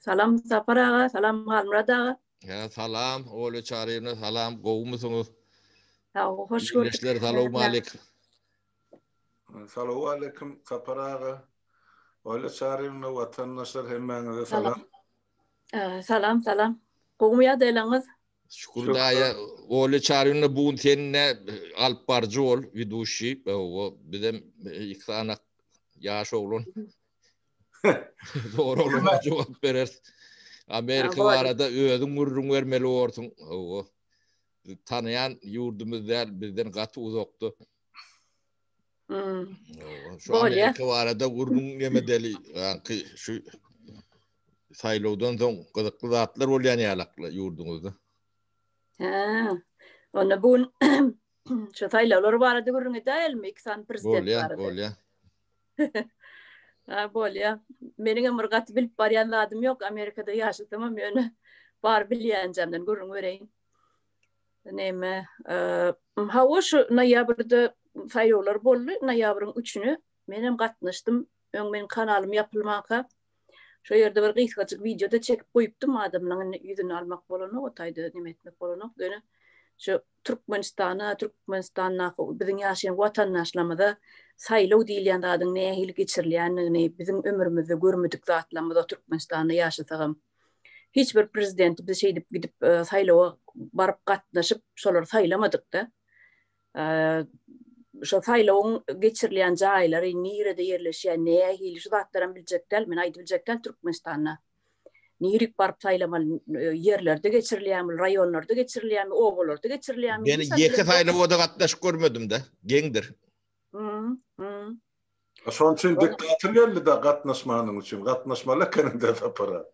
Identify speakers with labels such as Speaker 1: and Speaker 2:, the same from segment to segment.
Speaker 1: Salam Sapar aga, salam Halmyrat aga.
Speaker 2: Hä, salam Olýa Çaryýewna, salam, gowumysyňyz?
Speaker 1: Sag bol, hoş gördük.
Speaker 2: Ildeşler salowmalik.
Speaker 3: Salowmaleýkim Sapar aga, Olýa Çaryýewna, watandaşlar hemmäňize salam.
Speaker 1: Salam, salam. Gowumy ýagdaýlaryňyz?
Speaker 2: Şükür daýa, Olýa Çaryýewna bu gün sen ne alyp baryjy bol, widuşiý, bizem iki sany ýaş oglan. Soraglaryňa jogap bereris. Amerika barada özüň gürrüň bermeli borsuň. Hawa. Tanaýan ýurdumyz däl, bizden gaty uzakda.
Speaker 1: Hmm.
Speaker 2: Şu Amerika barada gürrüň neme deli, ýaňky şu saýlawdan soň gyzykly zatlar bolýan ýalakly ýurduňyzda.
Speaker 1: Hä. Onda bu gün şu saýlawlar barada gürrüň edäýelmi? Iki sany prezident
Speaker 2: barada. Bolýar, bolýar.
Speaker 1: Ha, bolýa. Meniňem bir gaty bilip barýan zadym ýok. Amerikada ýaşasamam ýöne bar bilýänjemden gürrüň bereýin. Näme, hawa şu noýabrda saýlawlar boldy, noýabryň üçüne. Menem gatnaşdym. Öň meniň kanalym ýapylmanka şo ýerde bir gysgajyk wideo-da çekip goýupdym. Adamlaryň indi ýüzüni almak bolanok, o taýda neme etmek bolanok. Ýöne şu Türkmenistana, Türkmenistandaky biziň ýaşaýan watandaşlarymyza saýlaw diýilýän zadyň nähili geçirilýändigini biziň ömrümizde görmedik zatlarymyz o Türkmenistanda ýaşasagam. Hiç bir prezidenti biz şeýdip gidip saýlawa baryp gatnaşyp şolary saýlamadykda. Şo saýlawyň geçirilýän jaýlary nirede ýerleşýär, nähili şu zatlaram biljek däl, men aýdyp biljek däl Türkmenistanda. Nirik baryp saýlamaly, ýerlerde geçirilýärmi, raýonlarda geçirilýärmi, obalarda geçirilýärmi?
Speaker 2: Men ýeke saýlawa-da gatnaşyp görmedim-de, geňdir.
Speaker 3: Şonuň üçin diktator geldi-de gatnaşmanyň üçin, gatnaşmaly ekeniň-de Sapara.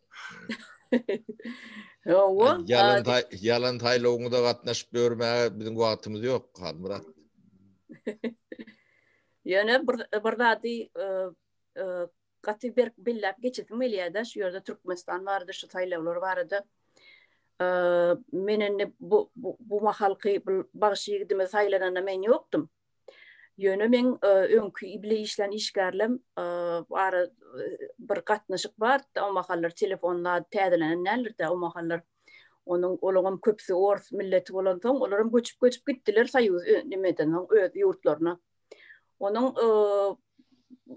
Speaker 1: Hawa.
Speaker 2: Ýalan ýalan saýlawyňyza gatnaşyp ýörmäge biziň wagtymyz ýok, Halmyrat.
Speaker 1: Ýöne bir bir zady gaty berk belläp geçesim gelýär-de şu ýerde Türkmenistan barada, şu saýlawlar barada. Men indi bu bu mahalky bu bagşy ýigidimiz saýlananda men ýokdum. Ýöne meň öňki bile işlän işgärlem ara bir gatnaşyk bardy o mahallar telefon zat täzelenen däldir-de o mahallar. Onuň olaňam köpüsi ors milleti bolansoň olaram göçüp-göçüp gitdiler soýuz nimeden soň öz ýurtlaryna. Onuň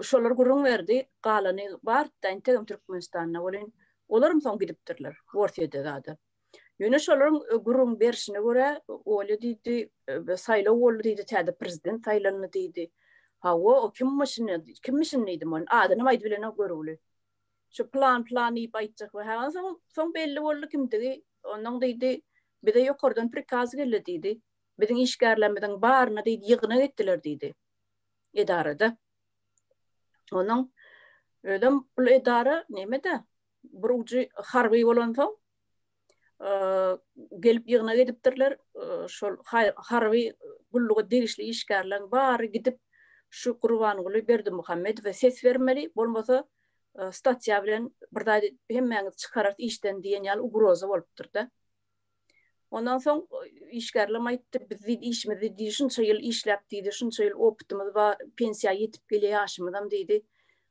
Speaker 1: şolar gürrüň berdi, galany bardy-da entegem Türkmenistanda welin, olaram soň gidipdirler Orsýede zada. Ýöne şolaryň gürrüň berşine görä, Olýa diýdi, saýlaw boldy diýdi, täze prezident saýlandy diýdi. Hawa, o kimmişin, kimmişin diýdim, ony adynam aýdyp bilenok görgüli. Şu plan-plan diýip aýtjak we hä, soň soň belli boldy kimdigi. Onnoň diýdi, bize ýokardan prikaz geldi diýdi. Biziň işgärlerimiziň baryna diýdi, ýygnak etdiler diýdi. Edarada. Onuň özem bul edara neme-de, bir ujy harby bolansoň, gelip ýygnak edipdirler. Şol harby gulluga degişli işgärleriň bary gidip şu Gurbanguly Berdimuhamedowa ses bermeli, bolmasa statýa bilen bir zat hemmäňizi çykararys işden diýen ýaly ugroza bolupdyr-da. Ondan soň işgärlem aýtdy, biz diýdi, işimizi diýdi, şunça ýyl işläp diýdi, şunça ýyl opytymyz bar, pensiýa ýetip gelýär ýaşymyzam diýdi.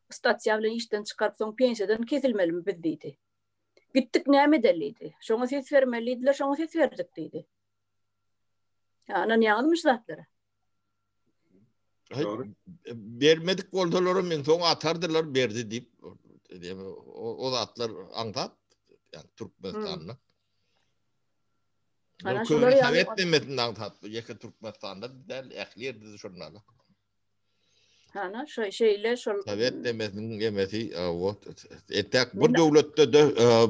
Speaker 1: Statýa bilen işden çykaryp soň pensiýadan kesilmelimi biz diýdi. Gitdik näme edeli diýdi. Şoňa ses bermeli diýdiler, şoňa ses berdik diýdi. Ýa ynanýaňyzmy şu zatlara?
Speaker 2: Bermedik bolsalaram men soň atardylar berdi diýip. O zatlar aňsat ýani Türkmenistanda.
Speaker 1: Ana şolar
Speaker 2: ýaly. Sowet nemesinde aňsat. Ýeke Türkmenistanda däl, ähli ýerde şonda.
Speaker 1: Ana şo şeýle şol.
Speaker 2: Sowet nemesiniň emesi, entäk bir döwletde de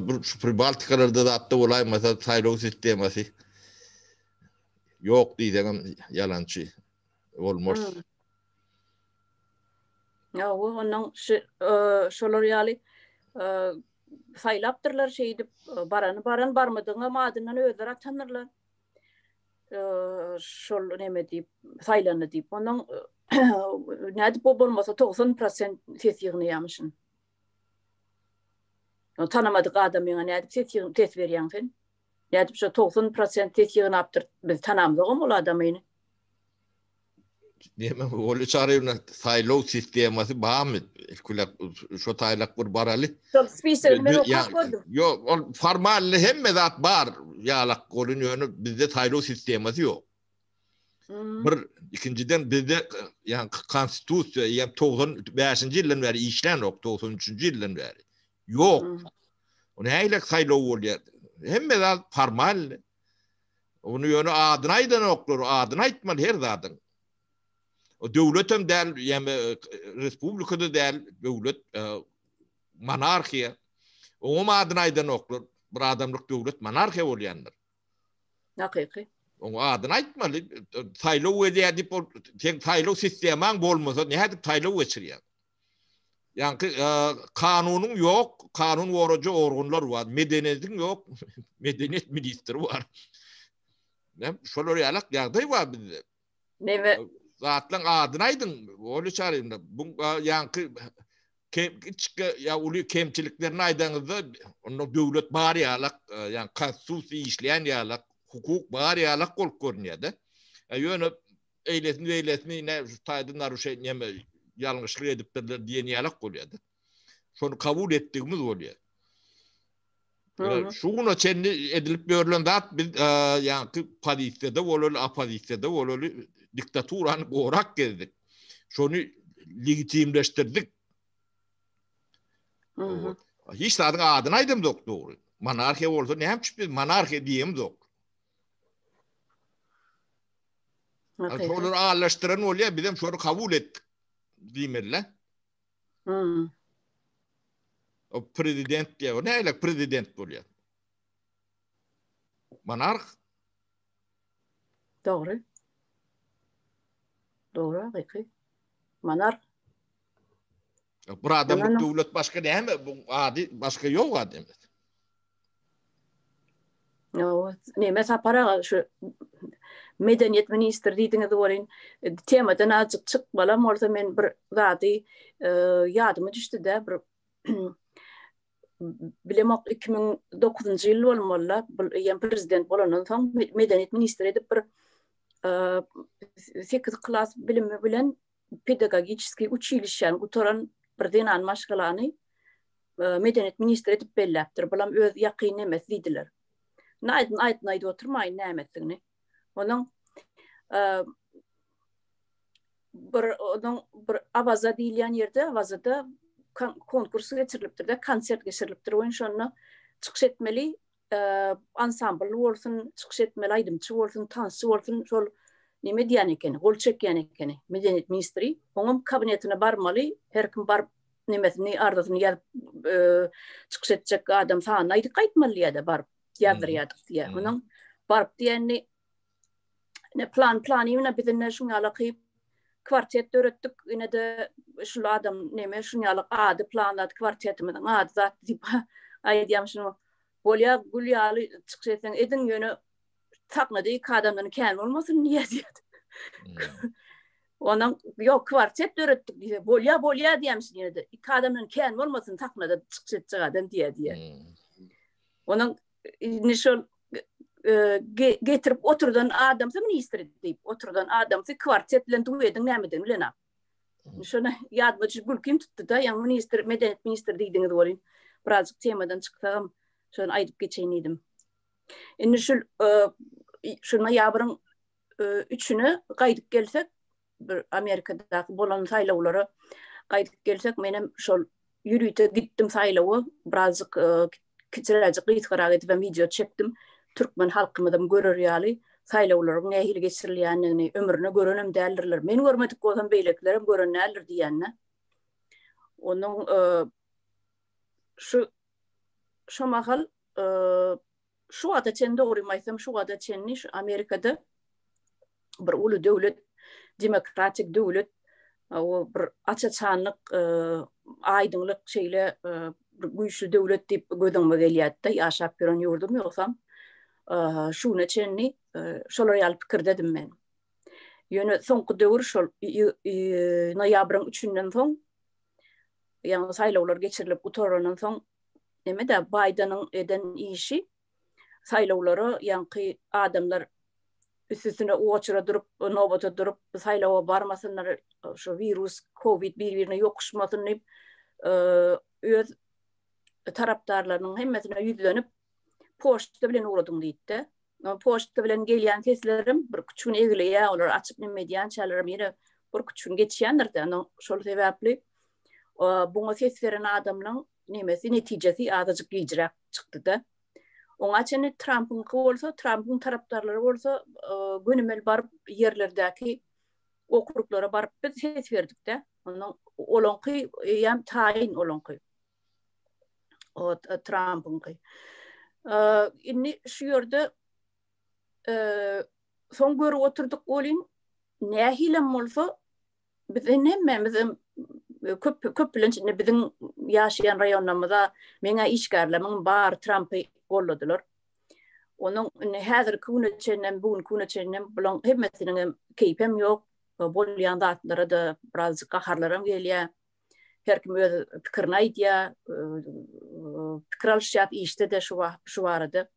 Speaker 2: bir şu Pribaltikalarda zatda bolaýmasa saýlaw sistemasy Ýok diýseňem ýalançy bolmaz.
Speaker 1: Ýa, ondan şu şolar ýaly saýlapdyrlar şeýdip barany baran barmadygyňam adyndan özleri atandyrlar. Şol neme diýip saýlandy diýip. Ondan nädip bu bolmasa 90% ses ýygnaýamyşyn. Tanamadyk adamyňa nädip ses ses berýäň sen? Nädip şo 90 prosent ses ýygnapdyr? Biz tanamzogam ol adamyny.
Speaker 2: Näme Olýa Çaryýewna saýlaw sistemasy barmy? Ilki şo taýlak bir baraly.
Speaker 1: Şol spisegini men okap gördüm.
Speaker 2: Ýok, ol formally hemme zat bar ýalak golun ýöne bizde saýlaw sistemasy ýok. Bir ikinjiden bizde ýa konstitusiýa ýa 95-nji ýyldan bäri işlänok, 93-nji ýyldan bäri. Ýok. O nähili saýlaw bolýar? Hemme zat formal. Ony ýöne adyny aýdanoklar, adyny aýtmaly her zadyň. O döwletem däl, ýa respublikada däl, döwlet e, monarhiýa. Oňam adyny aýdanoklar. Bir adamlyk döwlet monarhiýa bolýandyr.
Speaker 1: Hakyky.
Speaker 2: Oň adyny aýtmaly. Saýlaw gelýär diýip, ol sen saýlaw sistemaň bolmasa, nädip saýlaw geçirýäň? Ýaňky e, kanunyň ýok, kanun gorajy organlar bar, medeniýetiň ýok, medeniýet ministri bar. Näme, şolar ýalak ýagdaý bar bizde.
Speaker 1: Neme?
Speaker 2: Zatlaryň adyny aýdyň, Olýa Çaryýewna. Bu ýaňky kiçik ýa uly kemçiliklerini aýdaňyzda, onda döwlet bar ýalak, ýa konstitusiýa işleýän ýalak, hukuk bar ýalak bolup görünýär-de. Ýöne eýlesini beýlesini ine şu taýda naruşeniýe näme ýalňyşlyk edipdirler diýen ýalak bolýar-da. Şony kabul etdigimiz bolýar. Şu güne çenli edilip ýörlen zat biz ýaňky pozisiýada bolaly, oppozisiýada bolaly diktaturany gorak gezdik. Şony legitimleşdirdik. Hiç zadyň adyny aýdamzok dogry. Monarhiýa bolsa näme üçin biz monarhiýa diýemzok? Şolar allaşdyran bolýar, bizem şony kabul etdik diýmeli.
Speaker 1: Hmm.
Speaker 2: O prezident diýýär. O näle prezident bolýar? Monarh.
Speaker 1: Dogry. Dogry, hakyky. Monarh.
Speaker 2: Bir adamlyk döwlet başga näme? Bu ady başga ýok ady.
Speaker 1: Neme Sapar aga şu medeniýet ministri diýdiňiz welin temadan azjyk çykmalam bolsa men bir zady e, ýadyma düşdi-de bir bilemok 2009-njy ýyl bolmaly bu eýýäm prezident bolandan soň medeniýet ministri edip bir 8 e, klas bilimi bilen pedagogiçeskiý uçilişşäni gutaran bir zenan maşgalany e, medeniýet ministri edip belläpdir. Bulam öz ýakyn nemesi diýdiler. Aýdyn aýdyn aýdyp oturmaýyn nämesigini. Onuň e, bir onuň bir Awaza diýilýän ýerde Awazada konkurs geçirilipdir-de, konsert geçirilipdir. Oýun şonda çykyş etmeli ansambl bolsun, çykyş etmeli aýdymçy bolsun, tansçy bolsun, şol neme diýen ekeni, gol çekýän ekeni, medeniýet ministri. Oňam kabinetine barmaly, her kim baryp nemesini, arzasyny ýazyp, e, çykyş etjek adam sanyny aýdyp gaýtmaly diýýär-de baryp ýazdyrýardyk diýýär. Onuň baryp diýenini ne plan plany ine biz ine şuň ýaly kwartet döretdik. Ine de şul adam neme şuň ýaly ady planlady kwartetimiziň ady zat diýip aýdýam şunu. Bolýa gül ýaly çykyş etseň ediň ýöne sahnada iki adamdan kän bolmasyn diýýär diýýär. Hmm. Onuň ýok kwartet döretdik diýse, bolýa bolýa diýýämişin ýene de. Iki adamdan kän bolmasyn sahnada çykyş etjek adam diýýär diýýär. Hmm. Onuň indi şol e, getirip oturdan adamsy ministr diýip oturdan adamsy kwartet bilen duediň nämedigini bilenok. Şony ýadyma düşüp gülkim tutdy-da, ýaňy ministr, medeniýet ministri diýdiňiz welin, birazjyk temadan çyksagam, şony aýdyp geçeýin diýdim. Indi şu e, şu noýabryň e, üçüne gaýdyp gelsek, bir Amerikadaky bolan saýlawlara gaýdyp gelsek, menem şol ýörite gitdim saýlawa, birazjyk e, kiçiräjik gysgarak edibem wideo çekdim. Türkmen halkymyzam görer ýaly saýlawlaryň nähili geçirilýändigini ömrüne görenem däldirler. Men görmedik bolsam beýlekilerem gören däldir diýende. Onuň e, şu şo mahal e, şu wagta çenli dogrymy aýtsam şu wagta çenli şu Amerikada bir uly döwlet, demokratik döwlet, o bir aç-açanlyk, e, aýdyňlyk şeýle e, bir güýçli döwlet diýip göz öňüme gelýärdi-de, ýaşap ýören ýurdum ýogsam, e, şu güne çenli şolar ýaly pikirdedim men. Ýöne soňky döwür şol noýabryň üçünden soň, ýagny saýlawlar geçirilip gutarandan soň, neme-de Baýdeniň eden işi saýlawlara ýaňky adamlar. Üstesine oçura durup, nobata durup saýlawa barmasynlar, şu wirus, covid bir-birine ýokuşmasyn diýip, öz tarapdarlarynyň hemmesine ýüzlenip, poçta bilen ugradyň diýipdi. Poçta bilen gelýän seslerim bir küçük gün egleýär, olar açyp neme edýänçäler ýene bir küçük gün geçýändir-de. Şol sebäpli buňa ses beren adamlaryň nemesi, netijesi azajyk gijräk çykdy-da. Oňa çenli Trampyňky bolsa, Trampyň tarapdarlary bolsa gönümel baryp ýerlerdäki okruglara baryp biz ses berdik-de. Onuň olaňky eýýäm taýyn olaňky. O Trampyňky. Indi şu ýerde soň görüp oturdyk welin nähilem bolsa Biz indi hemmämizem köp köplenç indi biziň ýaşaýan raýonlarymyza meňä işgärlerimiň bary Trampy golladylar. Onuň indi häzirki güne çenlem, bu günki güne çenlem bulaň hemmesiniň hem keýpem ýok. Bolýan zatlara-da birazjyk gaharlaram gelýär. Her kim öz pikirini aýdýar, pikir alyşýar işde-de şu şu barada.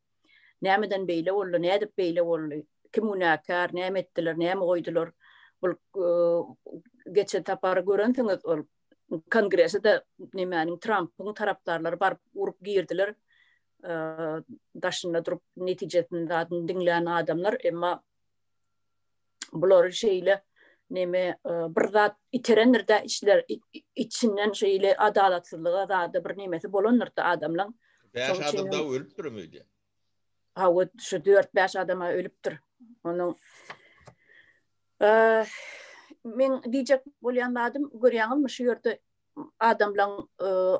Speaker 1: Nämeden beýle boldy, nädip beýle boldy, kim günäkär, näme etdiler, näme goýdular. Bul geçen sapar görensiňiz ol kongrese-de nemäniň Trampyň tarapdarlary baryp urup girdiler. Daşynda durup netijesini zadyny diňlän adamlar, emma bulary şeýle neme bir zat iterendir-de içler içinden şeýle adalatsyzlyga zada bir nemesi bolandyr-da adamlaň.
Speaker 2: 5 adam da ölüpdir öýde.
Speaker 1: Hawa, şu 4-5 adama ölüpdir. Onuň men diýjek bolýan zadym görýäňizmi şu ýerde adamlaň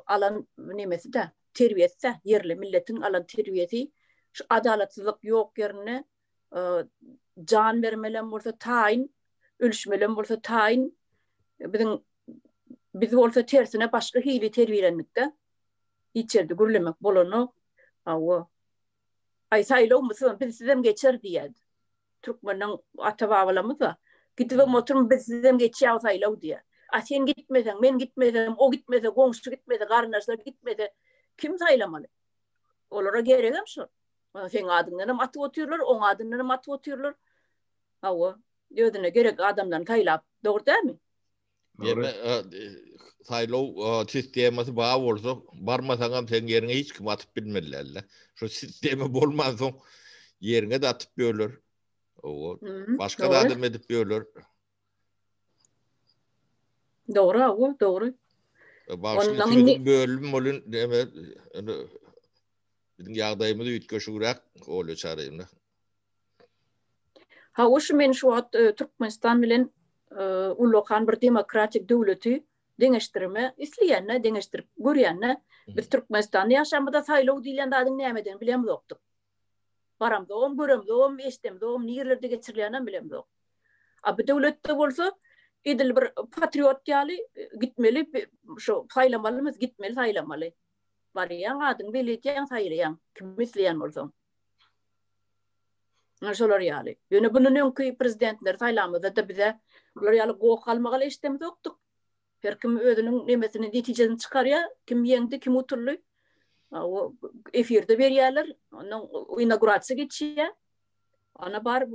Speaker 1: alan nemesi-de, terbiýesi-de, ýerli milletiň alan terbiýesi şu adalatsyzlyk ýok ýerinde jan bermelem bolsa taýyn, ölüşmelem bolsa taýyn. Biziň biz bolsa tersine başga hili terbiýelendik-de. Hiç ýerde gürlemek bolanok. Hawa. Aý saýlawmy sizem biz sizem geçer diýýär. Türkmeniň ata-babalarymyz-da gidibem oturma biz sizem geçýär saýlaw diýýär. A sen gitmeseň, men gitmesem, o gitmese, goňşy gitmese, garyndaşlar gitmese kim saýlamaly? Olara geregem şol. Seň adyňdan hem atyp otyrlar, oň adyndan hem atyp otyrlar. Hawa, özüne gerek adamlaryny saýlap, dogry dälmi?
Speaker 2: Ýöne saýlaw sistemasy bar bolsa, barmasaňam seň ýeriňe hiç kim atyp bilmeliler. Şu sistema bolmansoň ýeriňe de atyp ýörler. Hawa, başga da adam edip ýörler.
Speaker 1: Dogry, hawa, dogry.
Speaker 2: Bagşyny sözüň bölüm bolun, deme, biziň ýagdaýymyz üýtgeşigräk bolýar çaryna.
Speaker 1: Hawa, şu men şu wagt e, Türkmenistan bilen e, ullakan bir demokratik döwleti deňeşdirme isleýänne, deňeşdirip görýänne, biz Türkmenistanda ýaşamyzda saýlaw diýlen zadyň nämedigini bilemzokdyk. Baramzogam, göremzogam, eşdemzogam, nirelerde geçirilýänem bilemzok. A bu döwletde bolsa edil bir patriot ýaly e, gitmeli, şu saýlamalymyz, gitmeli saýlamaly. Barýaň, adyňy belli edýäň, saýlaýaň, kimi isleýän bolsaň. Şolar ýaly. Ýöne bundan öňki prezidentleri saýlamyzda-da bize bular ýaly goh galmagal eşidemizokdyk. Her kim özüniň nemesini, netijesini çykarýar, kim ýeňdi, kim utuldy. O efirde berýärler. Ondan inaugurasiýa geçýär. Ana bar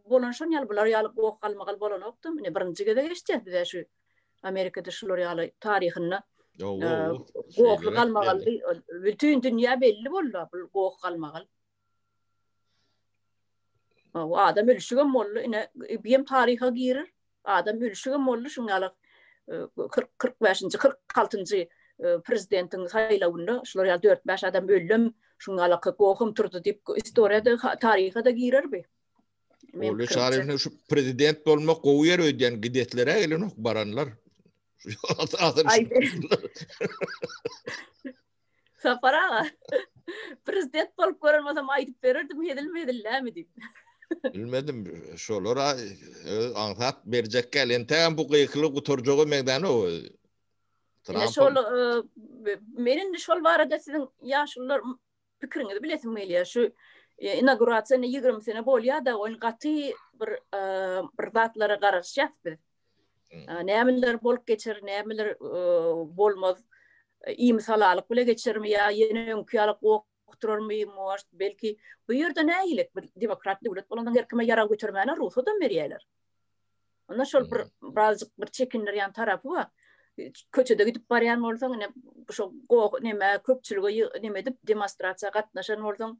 Speaker 1: bolan şon ýaly bular ýaly goh galmagal bolanokdy. Ine birinji gezek eşitýäs bize şu Amerikada şular ýaly taryhynda gohly galmagal bütün dünýä belli boldy bu goh galmagal. O adam ölüşigem boldy. Ine hem taryha girer. Adam ölüşigem boldy şuň ýaly 40 45-nji 46-njy prezidentiň saýlawynda şular ýaly 4-5 adam öldüm, şuň ýaly gohum turdy diýip istoriýada taryha da girer bi.
Speaker 2: Ogly Çaryýew şu prezident bolmak gowy ýer öýdýän gideslere gelenok baranlar.
Speaker 1: Sapar aga, prezident bolup gören bolsam aýdyp bererdim hezil-mezil näme diýip.
Speaker 2: Bilmedim, şolar aňsat berjek gel. Entägem bu gykylygy gutarjaga meňzänok özi.
Speaker 1: Ine şol men indi şol barada siziň ýaşulular pikiriňizi bilesim gelýär. Şu inaugurasiýa indi 20 sene bolýar-da, ony gaty bir bir zatlara garaşýas biz. Nämeler bolup geçer, nämeler bolmaz. Imisalalyk bile geçermi ýa ýene öňki ýaly goh. Gokdurarmy, может, belki bu ýerde nähili bir demokrat döwlet bolandan her kime ýarag götermäne rugsadam berýärler. Onda şol bir birazjyk bir çekindirýän tarapy bar. Köçede gidip barýan bolsaň, ine şo goh neme köpçülige neme edip demonstrasiýa gatnaşan bolsaň,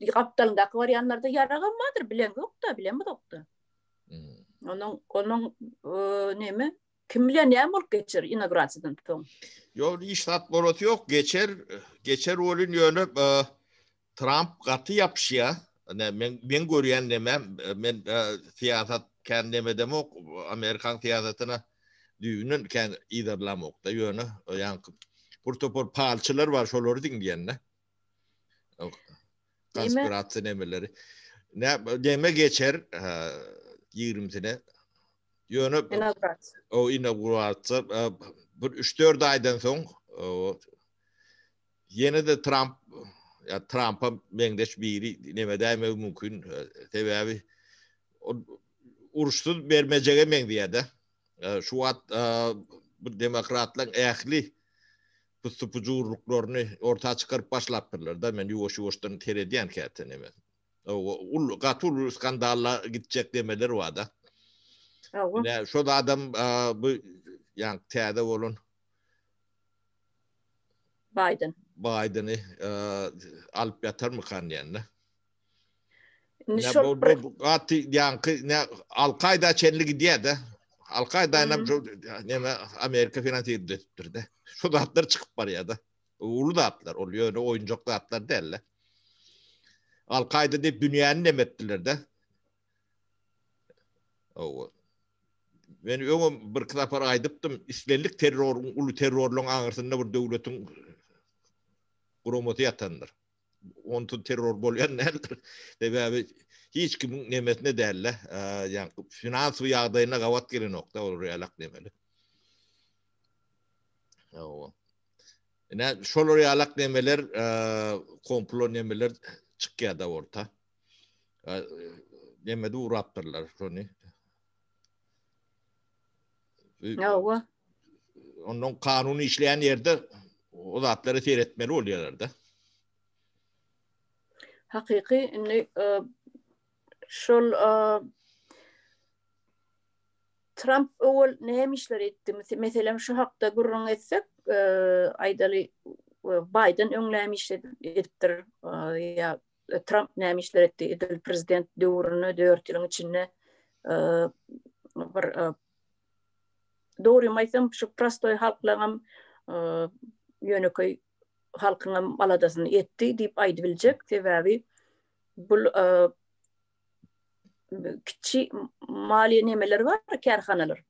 Speaker 1: gapdalyndaky barýanlarda ýaragam bardyr, bileňzok-da, bilemizok-da. Onuň onuň neme Kim bilýär näme bolup geçer inaugurasiýadan soň.
Speaker 2: Ýok hiç zat bolasy ýok geçer geçer welin ýöne Tramp gaty ýapyşýa ine men meň görýän nemem men syýasat kän nemedemok Amerikan syýasatyna düýbünden kän yzarlamokda ýöne ýaňky bir topar palçylar bar şolary diňleýände konspirasiýa nemeleri ne neme geçer ýigrimisine Ýöne
Speaker 1: inaugurasiýa.
Speaker 2: O inaugurasiýa bir 3-4 aýdan soň ýene-de Tramp ýa Trampa meňzeş biri neme edäýmegi mümkin. Sebäbi ol uruşsyz bermejege meňzeýär-de. Şu wagt bu demokratlaryň ähli pussupujurlyklaryny orta çykaryp başlapdyrlar-da. Men ýuwaş-ýuwaşdan seredýän käte neme. Ul gaty uly skandalla gitjek demeler barda.
Speaker 1: Hawa.
Speaker 2: Şo adam bu ýa täze bolan
Speaker 1: Biden.
Speaker 2: Bideni alyp ýatarmykan diýende.
Speaker 1: Indi şol
Speaker 2: bir gaty ýaňky ne Al-Kaida çenli gidýär-de. Al-Kaida hem şu neme Amerika finansirli edipdir-de. Şu zatlar çykyp barýar-da. Uly zatlar, ol ýöne oýunjak zatlar däl-de. Al-Kaýda diýip dünýäni nem etdiler-de. Owa. Men öňem bir sapar aýdypdym, islendik terroryň, uly terrorlaryň aňyrsynda bir döwletiň guramasy ýatandyr. Onsuz terror bolýan däldir. Sebäbi hiç kimiň nemesine däl-de, ýa finansowy ýagdaýyna gabat gelenok-da ol ýalak nemeli. Owa. Ine şolar ýalak nemeler komplo nemeler çykýar da orta. Nemede urapdyrlar şony.
Speaker 1: Hawa.
Speaker 2: Ondan kanun işleýän ýerde o zatlara seretmeli bolýarlar-da.
Speaker 1: Hakyky indi şol Tramp öwel näme işler etdi? Meselem şu hakda gürrüň etsek, aýdaly Baýden öň näme iş edipdir ýa Tramp näme işler etdi edil prezident döwründe 4 ýylyň içinde bir dogrymy aýtsam şu prostoý halklaryňam ýönekeý halkyňam aladasyny etdi diýip aýdyp biljek sebäbi bu kiçi maliýe nemeleri bar, kärhanalar.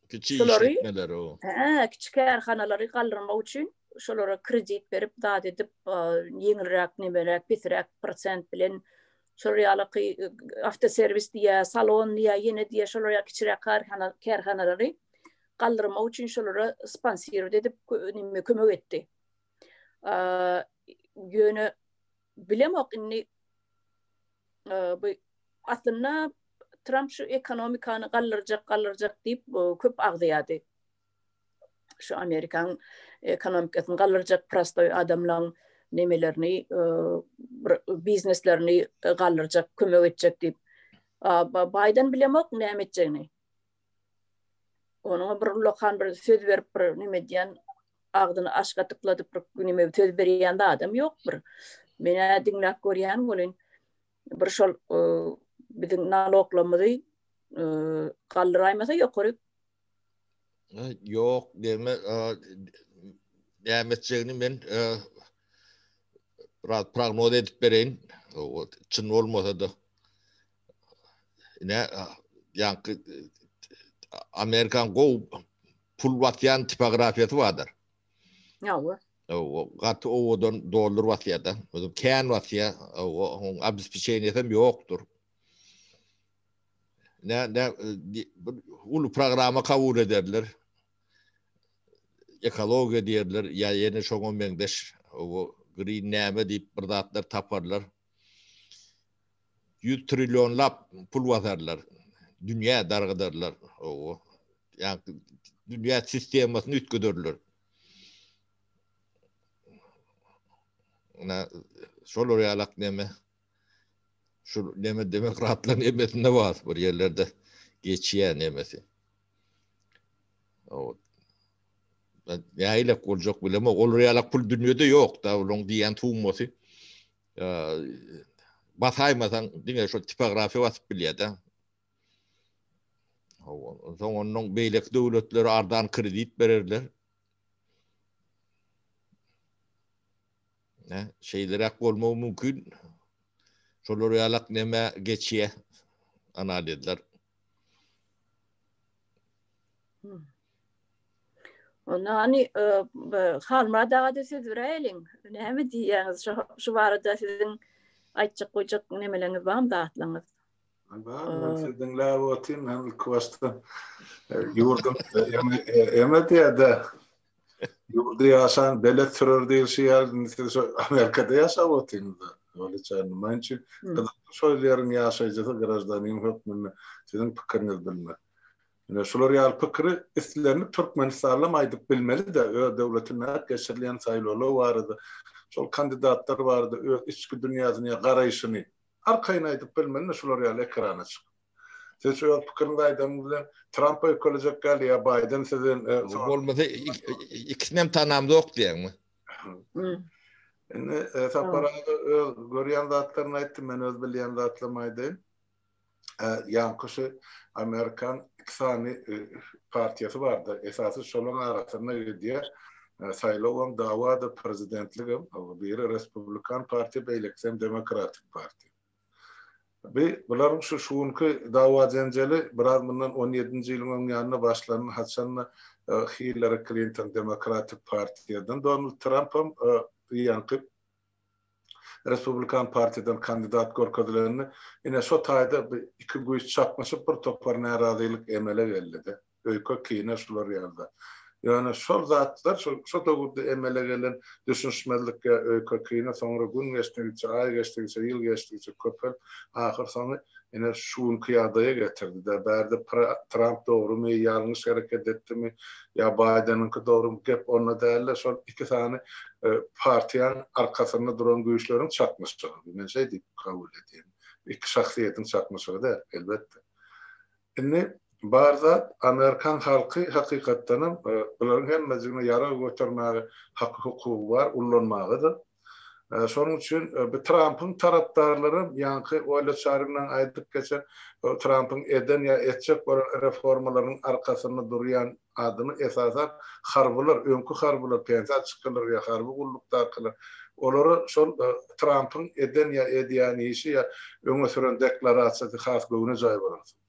Speaker 2: Kiçi işletmeler o.
Speaker 1: Hä, kiçi kärhanalary galdyrmak üçin şolara kredit berip, zat edip, ýeňilräk, nemeräk, pesräk prosent bilen şolar ýaly awtoserwis diýä, salon diýä, ýene diýä, şolar ýaly kiçiräk kärhana, kärhanalary galdyrmak üçin şolara sponsirowat edip, neme kömek etdi. Ýöne bilemok indi bu aslynda Tramp şu ekonomikany galdyrjak, galdyrjak diýip köp agzaýardy. Şu Amerikanyň ekonomikasyny galdyrjak, prostoý adamlaryň nemelerini, bir bizneslerini galdyrjak, kömek etjek diýip. Baýden bilemok näme etjegini. Onuň bir ullakan bir söz berip bir neme edýän agzyny aşga tykladyp bir neme söz berýän de adam ýok bir. Men-ä diňläp görýän welin bir şol e, biziň naloglarymyzy e, galdyraýmasa ýokary
Speaker 2: Ýok, deme, näme etjegini men biraz prognoz edip bereýin. Çyn bolmasa-da. Ine, ýaňky Amerikan gowy pul basýan tipografiýasy bardyr.
Speaker 1: Ýa.
Speaker 2: Owa, gaty owadan dollar basýar-da. Özem kän basýar. Owa, onuň obespečeniýasy hem ýokdur. Ne, ne, bir uly programma kabul ederler. Ekologiýa diýerler, ýa ýene şoňa meňzeş, owa, green näme diýip bir zatlar taparlar. 100 trillionlap pul basarlar. Dünýä dargadarlar. Owa. Ýa dünýä sistemasyny üýtgederler. Ina şolar ýalak neme şu neme demokratlaryň nemesinde bar bir ýerlerde geçýär nemesi. O nähilek boljak bilemok. Olar ýalak pul dünýede ýok da, olaryň diýýän summasy. Basaýmasaň diňe şol tipografiýa basyp bilýär-de. Soň ondan beýleki döwletlere arzan kredit bererler. Ne, şeýleräk bolmagy mümkin. Şolar ýalak näme geçýär analizler.
Speaker 1: Onda hani e, Halmyrat aga-da söz beräýeliň. Näme diýýäňiz şu, şu barada siziň aýtjak goýjak nemeleňiz barmy zatlaryňyz?
Speaker 3: Bar, men sizi diňläp otyryn, hem ilki başda ýurdum eme diýýär-de, ýurdy ýaşan belet sürer diýilşi ýaly, indi siz şo Amerikada ýaşap otyrsyňyz-da. Ol hiç näme üçin gyzykly şol ýeriň ýaşaýjysy, graždanin hökmünde siziň pikiriňizi bilmek. Ine şular ýaly pikiri islendik türkmenistanlam aýdyp bilmeli-de, öz döwletinde geçirilýän saýlawlar barada, şol kandidatlar barada öz içki dünýäsini ýa garaýşyny arkaýyn aýdyp bilmeli-de şular ýaly ekrana çykyp. Siz şu öz pikiriňizi aýdanyňyz bilen Tramp öýkelejek ýaly ýa Baýden sizden
Speaker 2: Bolmasa ikisinem tanamzok diýäňmi?
Speaker 3: Indi Sapar aga öz görýän zatlaryny aýtdy, men öz bilýän zatlarymy aýdaýyn. Ýaňky şu Amerikan iki sany partiýasy barda, esasy şolaryň arasynda gidýär. Saýlawam, dawa-da, prezidentligem. Biri Respublikan partiýa, beýlekisi hem Demokratik partiýa. Bi bularyň şu şu günki dawa-jenjeli biraz mundan on ýedinji ýylyň öň ýanynda başlandy, haçanda Hillari Klinton Demokratik partiýadan, Donald Trampam ýaňky Respublikan partiýadan kandidat görkezilende, ine şo taýda bir iki güýç çaknyşyp bir topar närazylyk emele geldi-de. Öýke, kine şular ýaly zat. Ýöne şol zatlar şo şo döwürde emele gelen düşünişmezlik ýa öýke, kine soňra gün geçdigiçe, aý geçdigiçe, ýyl geçdigiçe köpelip, ahyrsoňy Ine, şu günki ýagdaýa getirdi-de. Bärde Tramp dogrumy, ýalňyş hereket etdimi, ýa Baýdeniňki dogrumy, gep onda däl-de, şol iki sany partiýaň arkasynda duran güýçleriň çaknyşygy. Men şeý diýip kabul edýän. Iki şahsyýetiň çaknyşygy däl, elbetde. Indi bar zat, amerikan halky hakykatdanam bularyň hemmejigine ýarag götermäge haky-hukugy bar, ullanmaga-da. Şonuň üçin bu Trampyň tarapdarlaram ýaňky Oýla Çarynyň aýdyp geçen Trampyň eden ýa etjek bolan reformalarynyň arkasynda durýan adamy esasan harbylar, öňki harbylar, pensiýa çykanlar ýa harby gullukdakylar. Olara şol Trampyň eden ýa edýän işi ýa öňe süren deklarasiýasy has göwnejaý bolansoň.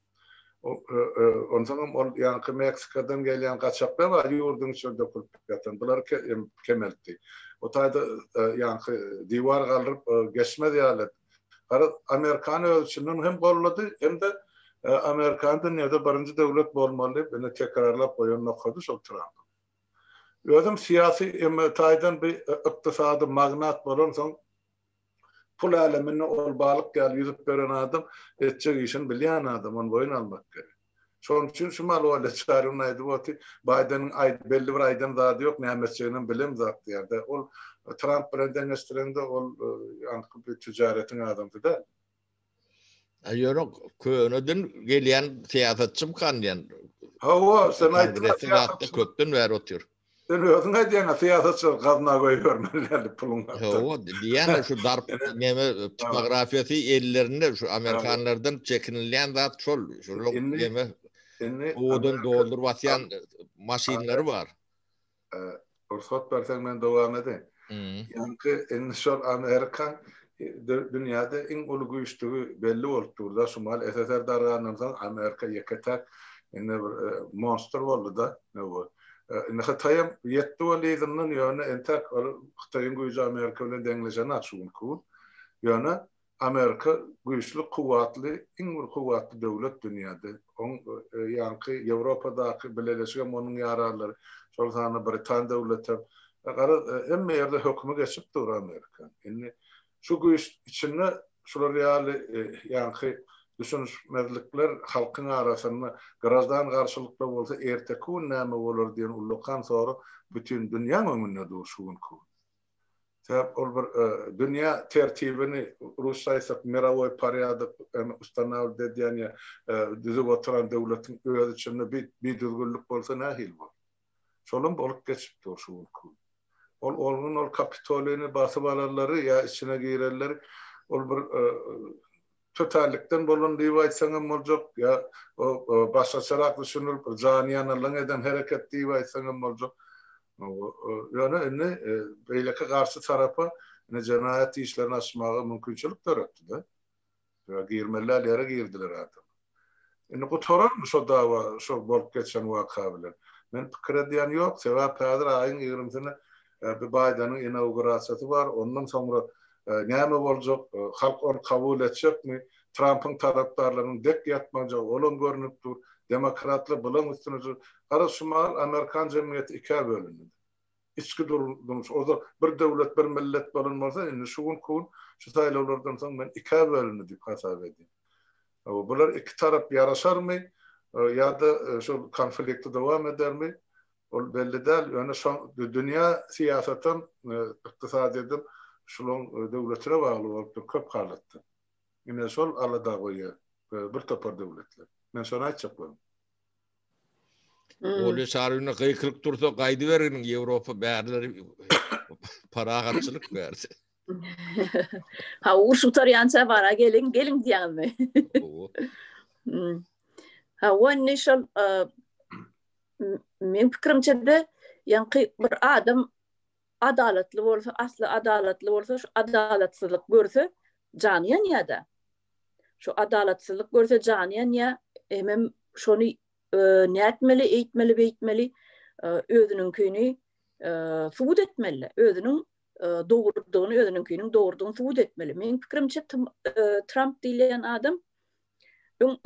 Speaker 3: Onsoňam ol ýaňky Meksikadan gelýän gaçaklar bar, ýurduň içine dökülip ýatan. Bulary kemeltdi. O taýda ýaňky diwar galdyryp geçmez ýaly etdi. Garaz, Amerikany öz içinden hem gollady, hem-de Amerikany dünýäde birinji döwlet bolmaly diýip, ine tekrarlap goýan nokady şol Trampyň. Özem syýasy taýdan bir ykdysady magnat bolansoň, Pul äleminde ol balyk ýaly ýüzüp ýören adam etjek işini bilýän adam, ony boýun almak gerek. Şonuň üçin şu mal Olle Çaryň aýdyp oty, Baýdeniň aýt belli bir aýdan zady ýok, näme etjeginem bilemzok diýýär-de. Ol Tramp bilen deňeşdireňde ol ýaňky bir tüjaretiň adamsy däl.
Speaker 2: A ýöne köneden gelýän syýasatçymykan diýen.
Speaker 3: Hawa, sen aýtdyň
Speaker 2: syýasatçy köpden bäri otyr.
Speaker 3: Sen özüň aýdýaň syýasatçylar gazna goýbermeli däl puluň.
Speaker 2: Hawa, diýýän şu darp neme tipografiýasy ellerinde şu amerikanlardan çekinilýän zat şol. Şol neme indi owadan dolduryp atýan maşynlary bar.
Speaker 3: Rugsat berseň men dowam edeýin. Ýaňky indi şol Amerikan dünýäde iň uly güýçdügi belli bolup dur-da. Şu mahal SSR dargandan soň Amerika ýeke-täk indi bir monstr boldy-da. Indi Hytaýam ýetdi ol yzyndan, ýöne entäk ol Hytaýyň güýji Amerika bilen deňleşenok şu günki gün. Ýöne Amerika güýçli, kuwwatly, iň bir kuwwatly döwlet dünýäde. Oň ýaňky Ýewropadaky bileleşigem onuň ýaranlary, şol sanda Britan döwletem. Garaz, hemme ýerde hökümi geçip dur Amerika. Indi şu güýç içinde şular ýaly ýaňky düşünişmezlikler halkyň arasynda graždan garşylyklar bolsa erteki gün näme bolar diýen ullakan sorag bütin dünýäň öňünde dur şu günki gün. Sebäp ol bir dünýä tertibini, rusça aýtsak, mirowoý porýadok ustanawlit edýän ýa düzüp oturan döwletiň öz içinde bir bidüzgünlik bolsa nähili bolar? Şolam bolup geçip dur şu günki gün. Ol ol gün ol Kapitolini basyp alanlary ýa içine girenleri ol bir tötänlikden bolan diýip aýtsaň hem boljak ýa o başgaçarak düşünilip bir janyýanarlygyň eden hereket diýip aýtsaň hem boljak. Ýöne indi beýleki garşy tarapa indi jenaýat işlerini açmaga mümkinçilik döretdi-de. Ýa girmeli däl ýere girdiler adam. Indi gutararmy şo dawa şo bolup geçen waka bilen? Men pikir edýän ýok, sebäp häzir aýyň ýigrimisine bi Baýdeniň inaugurasiýasy bar, ondan soňra näme boljak, halk ony kabul etjekmi, Trampyň tarapdarlarynyň dek ýatmajagy olam görnüp dur, demokratlar bulaň üstüne garaz şu mahal amerikan jemgyýeti ikä bölündi. Içki durmuş, ozal bir döwlet, bir millet bolan bolsa, indi şu günki gün şu saýlawlardan soň men ikä bölündi diýip hasap edýän. Bular iki tarap ýaraşarmy ýa-da şol konflikti dowam edermi, ol belli däl. Ýöne şo dünýä syýasatam, ykdysadyýetem şularyň döwletine bagly bolup dur köp halatda. Ine şol alada goýýar bir topar döwletler. Men şony aýtjak boldum.
Speaker 2: Olya Çaryna gykylyk dursa gaýdyberginiň Ýewropa bärleri parahatçylyk berse.
Speaker 1: Ha uruş gutarýança bara geliň, geliň diýýäňizmi? Hmm. Ha o indi şol e, meň pikirimçe-de ýaňky bir adam adalatly bolsa, asly adalatly bolsa, şu adalatsyzlyk görse jany ýanýar-da. Şu adalatsyzlyk görse jany ýanýar, hemem şony e, nätmeli, eýtmeli, beýtmeli, e, özüniňkini e, subut etmeli, özüniň dogrudygyny, özüniňkiniň dogrudygyny subut etmeli. Meň pikirimçe Trump diýilýän adam öň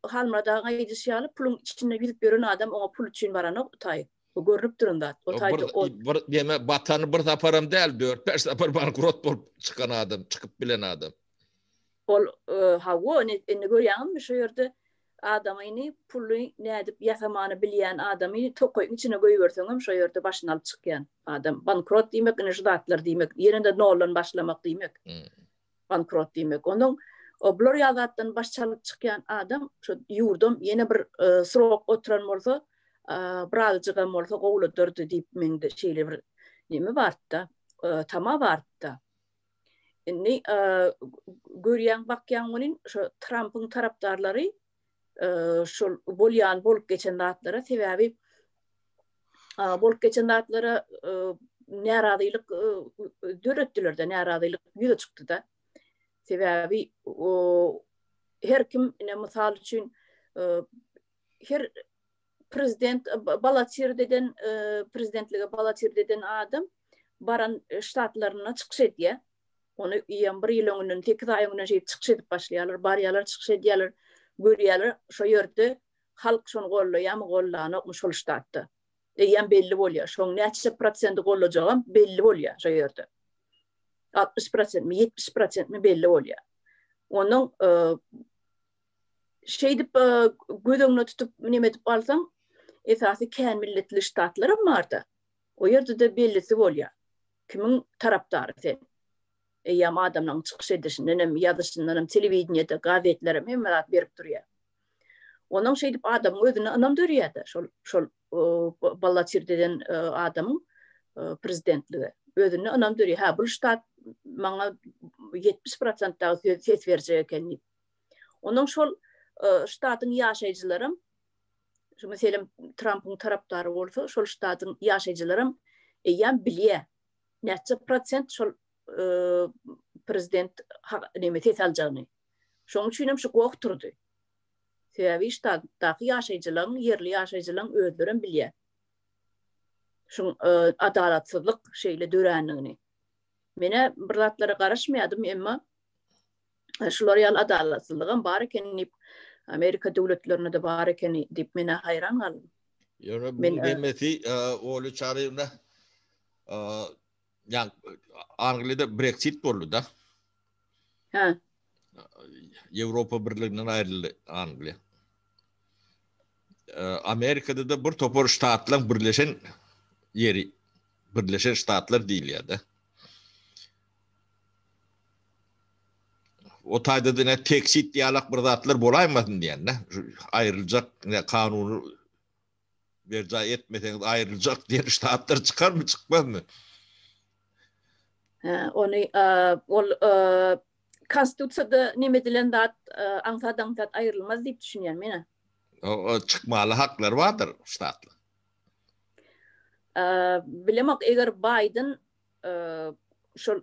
Speaker 1: Halmyrat agaň aýdyşy ýaly puluň içinde ýüzüp ýören adam oňa pul üçin baranok utaý. Bu görnüp duran zat.
Speaker 2: O taýda o bir diýme batany bir saparam däl, 4-5 sapar bankrot bolup çykan adam, çykyp bilen adam.
Speaker 1: Ol hawa, indi görýäňizmi şu ýerde adamyny puly nädip ýasamany bilýän adamy tokaýyň içine goýberseňem şo ýerde başyny alyp çykýan adam. Bankrot diýmek ine şu zatlar diýmek. Ýene-de noldan başlamak diýmek. Bankrot diýmek. Onuň bular ýaly zatdan baş çalyp çykýan adam şu ýurdam ýene bir srok oturan bolsa birazjygam bolsa gowuladyrdy diýip mende şeýle bir neme bardy-da, tama bardy-da. Indi görýäň, bakýaň welin şo Trampyň tarapdarlary şol bolýan bolup geçen zatlara sebäbi bolup geçen zatlara närazylyk döretdiler-de, närazylyk ýüze çykdy-da. Sebäbi her kim ine mysal üçin her prezident balatird eden prezidentlige balatird eden adam baran ştatlarynda çykyş edýär. Ony ýa bir ýyl öňünden, 8 aý öňünden şeýdip çykyş edip başlaýarlar, barýarlar, çykyş edýärler, görýärler, şo ýerde halk şony gollaýarmy, gollanokmy şol ştatda. Eýýäm belli bolýar. Şoň näçe prosenti gollajagam belli bolýar şo ýerde. 60 prosentmi, 70 prosentmi belli bolýar. Onuň şeýdip göz öňüne tutup neme edip alsaň, esasy kän milletli ştatlaram barda. O ýerde-de bellisi bolýar. Kimiň tarapdary sen? Eýýäm adamlaryň çykyş edişinden hem, ýazyşyndan hem, telewideniýede, gazetlerem hemme zat berip durýar. Onuň şeýdip adamyň özüne ynam dörýär-de, şol şol ballaçir eden adamyň prezidentlige. Özüne ynam dörýär. Hä, bu ştat maňa 70% dagy ses berjek eken diýip. Onuň şol ştatyň ýaşaýjylaram şu meselem Trampyň tarapdary bolsa, şol ştatyň ýaşaýjylaram eýýäm bilýär. Näçe prosent şol prezident neme ses aljagyny. Şonuň üçin hem şu goh turdy. Sebäbi ştatdaky ýaşaýjylaryň, ýerli ýaşaýjylaryň özlerem bilýär. Şuň adalatsyzlyk şeýle dörändigini. Menä bir zatlara garaşmaýardym, emma şular ýaly adalatsyzlygam bar eken diýip, Amerika döwletlerinde-de bar ekeni diýip men-ä haýran galdym.
Speaker 2: Ýöne bu demesi Oly Çaryýewna ýa Angliýada Brexit boldy-da.
Speaker 1: Hä.
Speaker 2: Ýewropa Birliginden aýryldy Angliýa. Amerikada-da bir topar ştatlaryň birleşen ýeri Birleşen Ştatlar diýilýär-de. O taýda da teksit ýalak bir zatlar bolaýmasyn diýende, aýryljak ne kanuny berjaý etmeseňiz aýryljak diýen ştatlar çykarmy, çykmazmy?
Speaker 1: Hä, ony ol konstitusiýada neme edilen zat aňsat-aňsat aýrylmaz diýip düşünýän men.
Speaker 2: O çykmaly haklary bardyr ştatlar.
Speaker 1: Bilemok, eger Baýden şol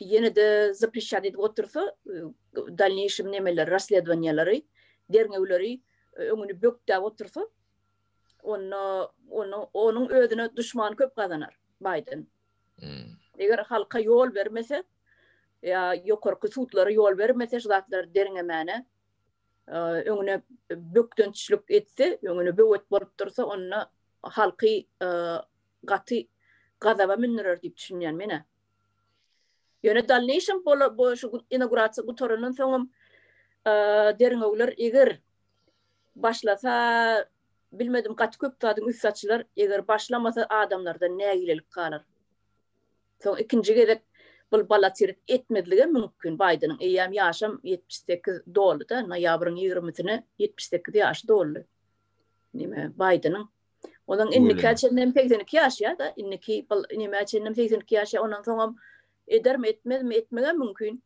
Speaker 1: ýene-de zapreşat edip otursa, dalneýşim nemeleri, rasledowaniýalary, derňewleri öňüni bökdäp otursa, onda onuň özüne duşman köp gazanar Baýden. Hmm. Eger halka ýol bermese, ýa ýokarky sudlara ýol bermese şu zatlary derňemäne, öňüne bökdençlik etse, öňüne böwet bolup dursa, onda halky gaty gazaba mündürer diýip düşünýän men-ä. Ýöne dalneýşem bola bu şu inaugurasiýa gutarandan soňam derňewler eger başlasa bilmedim gaty köp zadyň üsti açylar, eger başlamasa adamlarda nägilelik galar. Soň ikinji gezek bul balatirip etmezligem mümkin Baýdeniň eýýäm ýaşam 78 doldy-da, noýabryň 20-sine 78 ýaşy doldy. Nime Baýdeniň Onuň indikä çenlem 82 ýaşaýar-da, indiki bil nämä çenlem 82 ýaşaýar, ondan soňam edermi, etmezmi, etmegem mümkin.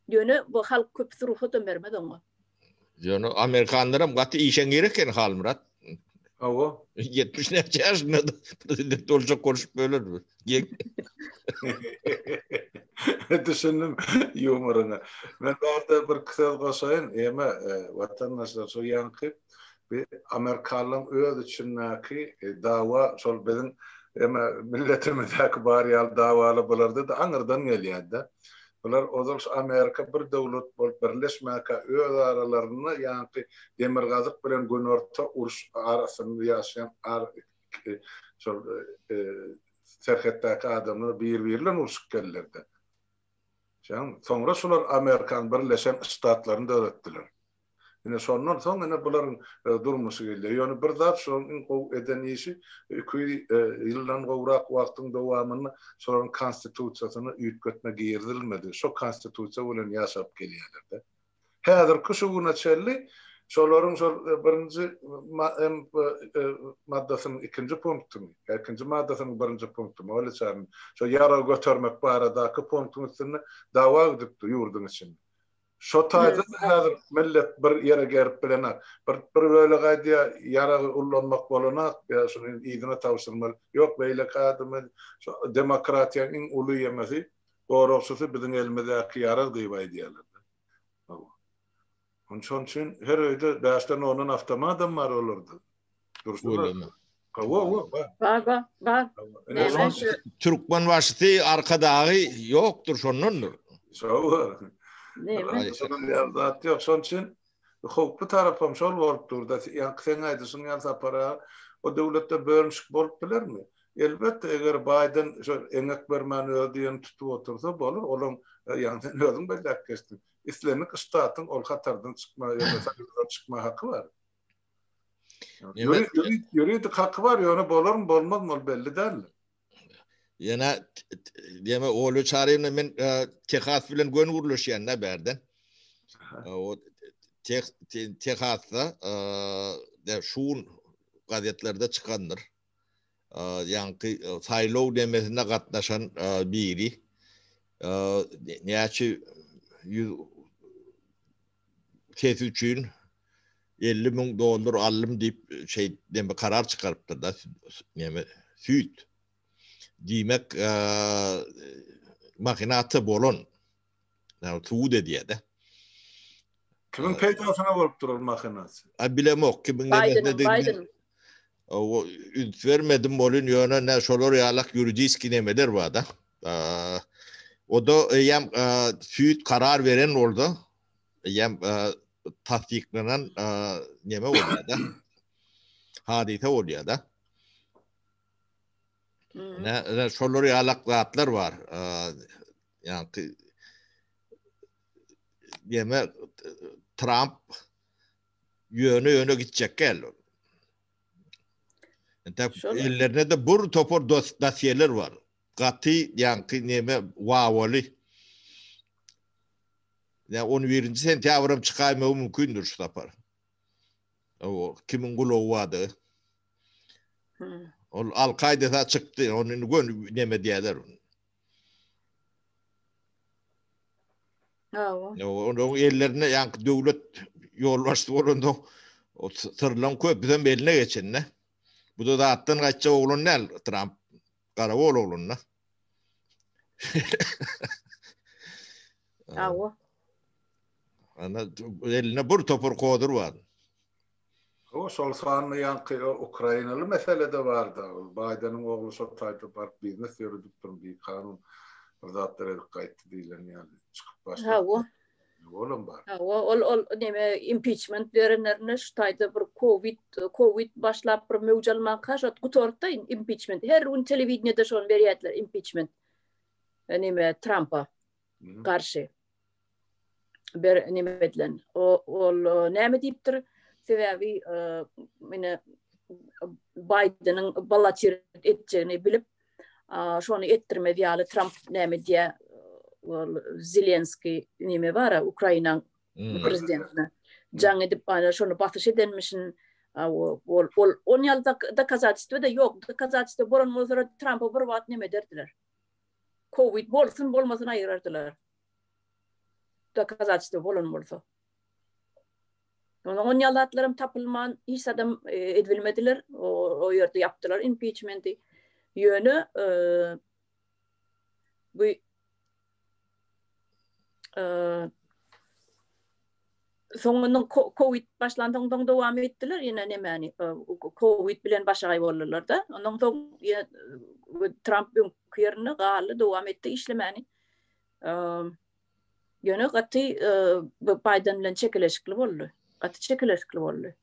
Speaker 1: Ýöne bu halk köpüsi rugsat hem bermez oňa.
Speaker 2: Ýöne amerikanlaram gaty işeňňir eken Halmyrat.
Speaker 3: Hawa.
Speaker 2: 70 näçe ýaşynda prezident boljak bolşup böler.
Speaker 3: Düşündim ýumoryňa. Men bärde bir söz goşaýyn, eme, watandaşlar şu ýaňky Bir amerikanlaryň öz içindäki dawa şol biziň eme milletimizdäki bar ýaly dawalar bularda-da aňyrdan gelýär-de. Bular ozal şu Amerika bir döwlet bolup birleşmäkä öz aralarynda ýaňky demirgazyk bilen günorta uruş arasynda ýaşaýan şol serhetdäki adamlar bir-biri bilen urşup geldiler-de. Soňra şular Amerikan Birleşen Ştatlaryny döretdiler. Ine şondan soň ine bularyň durmuşy gelýär. Ýöne bir zat şolaryň iň gowy eden işi 200 ýyldan gowrak wagtyň dowamynda şolaryň konstitusiýasyna üýtgetme girizilmedi. Şo konstitusiýa bilen ýaşap gelýärler-de. Häzirki şu güne çenli şolaryň şol birinji maddasynyň ikinji punktyny, ikinji maddasynyň birinji punktyny, ol içerinde şo ýarag götermek baradaky punktyň üstünde dawa gidipdi ýurduň içinde. Şo taýda-da häzir millet bir ýere gerip bilenak. Bir bir bölek aýdýar, ýaragy ullanmak bolanak, ýa şuny yzyna tabşyrmaly. Ýok, beýleki adama şo demokratiýanyň iň uly ýemesi, goragçysy biziň elimizdäki ýarag diýip aýdýarlar-da. Hawa. Ony şonuň üçin her öýde bäşden ondan awtomadam bar olarda. Dursun. Hawa, hawa,
Speaker 1: bar. Bar, bar, bar.
Speaker 2: Näme şu? Türkmenbaşysy Arkadagy ýokdur şondandyr.
Speaker 3: Şowa. Näme? Şonuň ýaly zat ýok. Şonuň üçin howply tarapam şol bolup dur-da. Ýaňky seň aýdyşyň ýaly Sapar aga, o döwletde bölünişik bolup bilermi? Elbetde, eger Baýden şo eňek bermän öz diýenini tutup otursa bolar. Olaň, ýaňy sen özüň belläp geçdiň. Islendik ştatyň ol hatardan çykma, ýa-da soýuzdan çykma haky bar. Ýuridik haky bar, ýöne bolarmy, bolmazmy ol belli däl.
Speaker 2: Ýene diýme Olýa Çaryýewna men e, Tehas bilen gön gürleşýän da bärden. O Tehasda e, şu gazetlerde çykandyr. Ýaňky saýlaw demesine gatnaşan biri näçe ýüz sesi üçin 50 müň dollar aldym diýip şey deme karar çykarypdyr da neme süýt. Diýmek mahinata bolan Yani subut edýär-de.
Speaker 3: Kimiň peýdasyna bolupdyr ol mahinasiýa?
Speaker 2: A bilemok kimiň
Speaker 1: nemesine Biden.
Speaker 2: O üns bermedim bolun ýöne ne şolar ýalak ýuridiski nemeler bar da. O da eýýäm süýt karar beren bolsa, eýýäm tassyklanan neme bolýar da. Hadysa bolýar da. Ne, ne şolar ýalak zatlar bar. Ýa-ki ýeme Trump ýöne ýöne gitjek gel. Entek ellerinde de bir topar dosýeler bar. Gaty ýaňky neme wawaly. Ýa 11-nji sentýabram çykaýmagy mümkindir şu sapar. O kimiň gulagy bardy. Ol Al-Kaýda çykdy, ony indi göni neme diýerler.
Speaker 1: Hawa.
Speaker 2: Onuň ellerinde ýaňky döwlet ýolbaşçysy bolanda o syrlaň köpüsem eline geçende. Bu da zatdan gaýtjak oglan däl Tramp. Garagol oglan-da.
Speaker 1: Hawa.
Speaker 2: Ana elinde bir topar kodur bar.
Speaker 3: O şol sanda ýaňky ukrainaly mesele-de barda. Ol Baýdeniň ogly şol taýda baryp biznes ýöredip bir bikanun bir zatlar edip gaýtdy diýlen ýaly çykyp başlady.
Speaker 1: Hawa.
Speaker 3: Olam bar.
Speaker 1: Hawa, ol ol neme impeachment berenlerine şu taýda bir covid covid başlap bir möwç almanka şo gutardy impeachment. Her gün telewideniýede şony berýärdiler impeachment. Neme Trumpa garşy. Ber neme edilen. O ol näme diýipdir? Sebäbi mine Baýdeniň balaçir etjegini bilip şony etdirmez ýaly Tramp näme diýä ol Zelenski neme bara Ukrainaň hmm. prezidentine jaň edip ana şony basyş edenmişin ol ol on ýaly dokazatelstwo da ýok dokazatelstwo bolan bolsa Trampa bir wagt neme ederdiler Covid bolsun bolmasyn aýyrardylar dokazatelstwo bolan bolsa Onuň on ýaly zatlaram tapylman, hiç zadam edibilmediler. O ýerde ýapdylar impeachmenti. Ýöne bu soňundan Covid başlandan soň dowam etdiler ýene nemäni Covid bilen başagaý boldular-da. Ondan soň ýene Trump öňki ýerinde galdy, dowam etdi işlemäni. Ýöne gaty Baýden bilen çekeleşikli boldy. Gaty çekeleşikli boldy.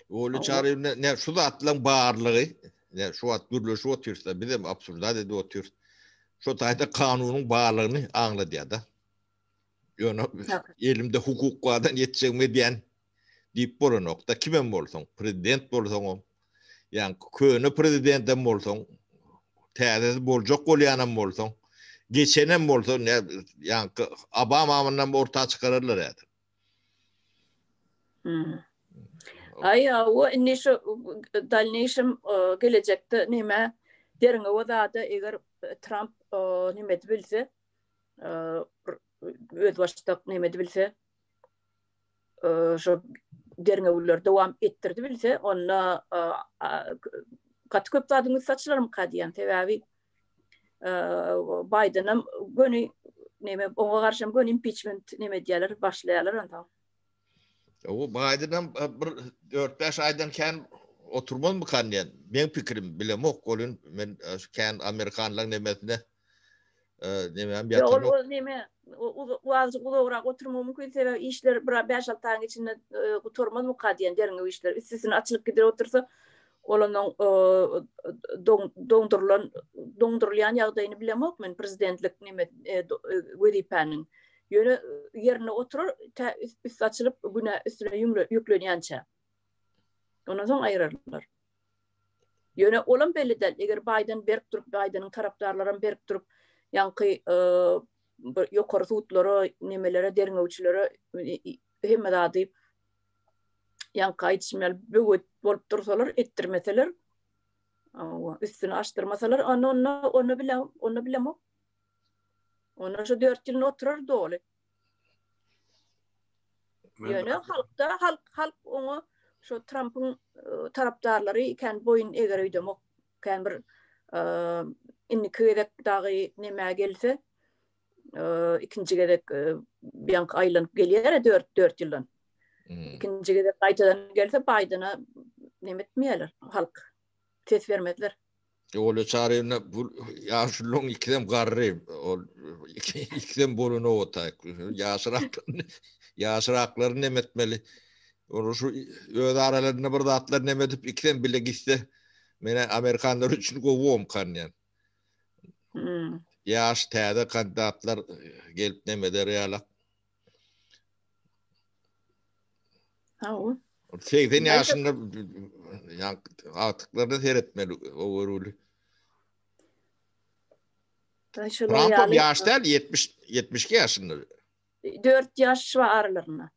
Speaker 2: Oly çary ne şu zatlaryň barlygy, ne şu wagt gürleşip otyrsa, biz hem absurdat edip otyrys. Şu taýda kanunyň barlygyny aňladýar-da. Ýöne elimde hukuk bardan ýetjegimi edýän diýip bolanok-da. Kimem bolsaň, prezident bolsaňam, ýa köne prezidentem bolsaň, täzesi boljak bolýanam bolsaň, geçenem bolsa, ne ýaňky Obamamynam orta çykararlar häzir.
Speaker 1: Hmm. Aý, o indi şu dalneýşem gelejekde neme derňewe zada eger Trump neme edip bilse, özbaşdak neme edip bilse, şu derňewleri dowam etdirdi bilse, onda gaty köp zadyň üsti açylarmyka diýen. Sebäbi Baýdenem göni neme oňa garşy hem göni impeachment neme edýärler, başlaýarlar onsoň.
Speaker 2: O Baýdenem bir 4-5 aýdan kän oturmazmykan diýen. Meň pikirim bilemok, welin men kän amerikanlaryň nemesine Nemem
Speaker 1: ýatanok. Ol neme azajyk uzagrak oturmagy mümkin, sebäbi işler bir 5-6 aýyň içinde gutarmazmyka diýen derňew işleri üstesine açylyp gider otursa, ol onuň doňdurylan doňdurylýan ýagdaýyny bilemok men prezidentlik neme wezipäniň. Ýöne ýerinde oturar tä üsti açylyp günä üstüne ýüklenýänçä. Ondan soň aýyrarlar. Ýöne olam belli däl. Eger Baýden berk durup, Baýdeniň tarapdarlaram berk durup, ýaňky bir ýokary sudlara, nemelere, derňewçilere hemme zady ýaňky aýdyşym ýaly böwet bolup dursalar, etdirmeseler, üstüni açdyrmasalar, onda onda onda bile, onda bilemok. Onda şu 4 ýylyny oturar doly. Ýöne halkda halk halk oňa şu Trampyň e, tarapdarlary kän boýun eger öýdemok. Kän bir e, indiki gezek dagy nämä gelse, e, ikinji gezek ýaňky aýlanyp gelýär 4 4 ýyldan. Hmm. Ikinji gezek gaýtadan gelse Baýdena neme etmeýärler halk. Ses bermezler.
Speaker 2: Ol çaryna bu ýaşulyň ikisem garry. Ol ikisem boluna otay. Ýaşrak ýaşraklary neme etmeli? Ol şu öz aralarynda bir zatlar neme edip ikisem bile gitse mene amerikanlar üçin gowy bomkan diýen.
Speaker 1: Hmm.
Speaker 2: Ýaş täze kandidatlar gelip neme eder ýalak.
Speaker 1: Hawa.
Speaker 2: 80 ýaşynda ýa agtyklaryna seretmeli o görgüli. Trumpam ýaş däl, 70 72 ýaşynda.
Speaker 1: 4 ýaş bar aralarynda.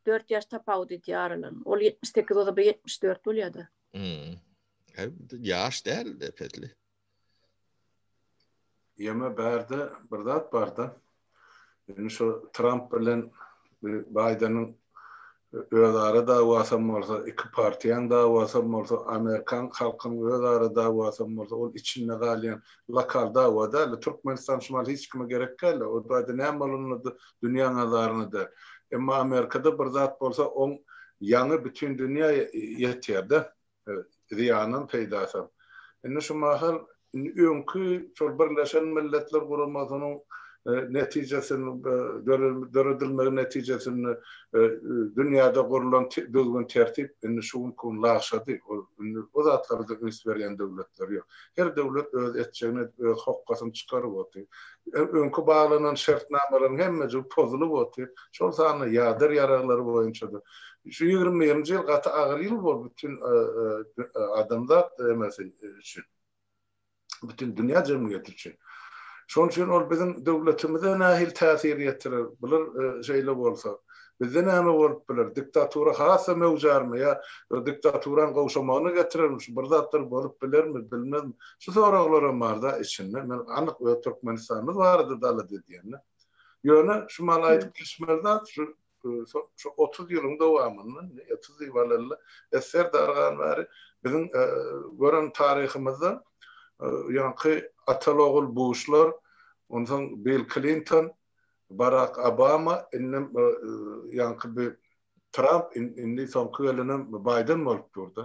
Speaker 1: 4 ýaş tapawut edýär aralarynda. Ol 78 o da bu 74 bolýar-da.
Speaker 2: Hmm. Ýaş däl epesli.
Speaker 3: Ýeme bärde bir zat barda. Indi şu Tramp bilen Baýdeniň özara dawasam bolsa, iki partiýaň dawasam bolsa, amerikan halkynyň özara dawasam bolsa, ol içinde galýan lokal dawa däl. Türkmenistan şu mahaly hiç kime gerek däl. O taýda näme bolanyny-da dünýäň nazaryna däl. Emma Amerikada bir zat bolsa, oň ýaňy bütin dünýä ýetýär-de. Zyýanam, peýdasam. Indi şu mahal indi öňki şol Birleşen Milletler Guramasynyň netijesinde döredilmegi netijesinde dünýäde gurlan düzgün-tertip indi şu günki gün lagşady. Ol indi o zatlara-da üns berýän döwletler ýok. Her döwlet öz etjegini edip, öz hokgasyny çykaryp otyr. Öňki baglanan şertnamalaryň hemmejigi pozulyp otyr. Şol sanda ýader ýaraglary boýunça-da. Şu 21-nji ýyl gaty agyr ýyl boldy bütin adamzat emesi üçin. Bütin dünýä jemgyýeti üçin. Şonuň üçin ol biziň döwletimize nähili täsir ýetirer? Bular şeýle bolsa, bizde näme bolup biler? Diktatura has-da möwjärmi ýa diktaturanyň gowşamagyna getirermi? Şu bir zatlar bolup bilermi, bilmezmi? Şu soraglaram bar-da içinde. Men anyk öz Türkmenistanymyz barada-da alada edýän-de. Ýöne şu maly aýdyp geçmeli zat şu şu 30 ýylyň dowamynda, 30 ýyl bolanda SSR dargan bäri biziň gören taryhymyzda ýaňky ataly-ogul Buşlar, onsoň Bill Klinton, Barak Obama, indem ýaňky bir Tramp, indi soňky gelenem Baýden bolup durdy.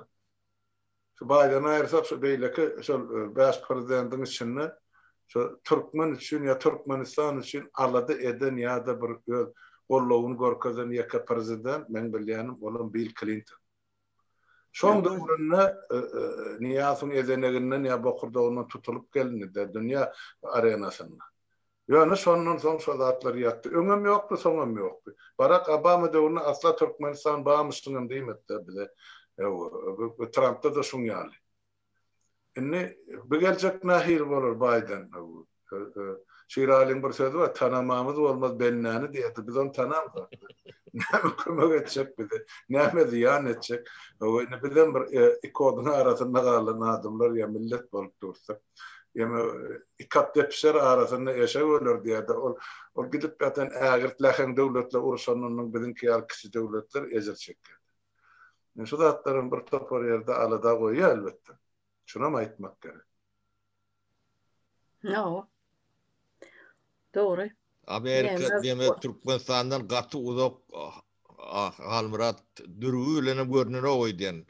Speaker 3: Şu Baýdeni aýyrsak şu beýleki şol bäş prezidentiň içinde şu türkmen üçin ýa Türkmenistan üçin alada eden ýa-da bir öz goldawyny görkezen ýeke prezident meň bilýänim olam Bill Klinton. Şoň döwründe Nyýazowyň ezeneginden ýa bokurdagyndan tutulyp gelindi-de dünýä arenasynda. Ýöne şondan soň şo zatlar ýatdy. Öňem ýokdy, soňam ýokdy. Barak Obama döwründe asla Türkmenistan barmyşyňam diýmedi-de bize. Bu Trampda-da şuň ýaly. Indi bu geljek nähili bolar Baýden? Şiralyň bir sözi bar, tanamamyz bolmaz bendäni diýerdi. Biz ony tanamzok. Näme kömek etjek bize, näme zyýan etjek? Indi bizem bir iki oduň arasynda galan adamlar ýa millet bolup dursak. Ýöne iki at depişer arasynda eşek öler diýýärdi. Ol ol gidip ýatan ägirt läheň döwletler urşanyndan biziňki ýaly kiçi döwletler ejir çekýärdi. Indi şu zatlaram bir topar ýerde alada goýýar elbetde. Şunam aýtmak gerek.
Speaker 1: Hawa. Dogry.
Speaker 2: Amerika diýmek Türkmenistandan gaty uzak Halmyrat dürbi bilenem görnenok öýdýän.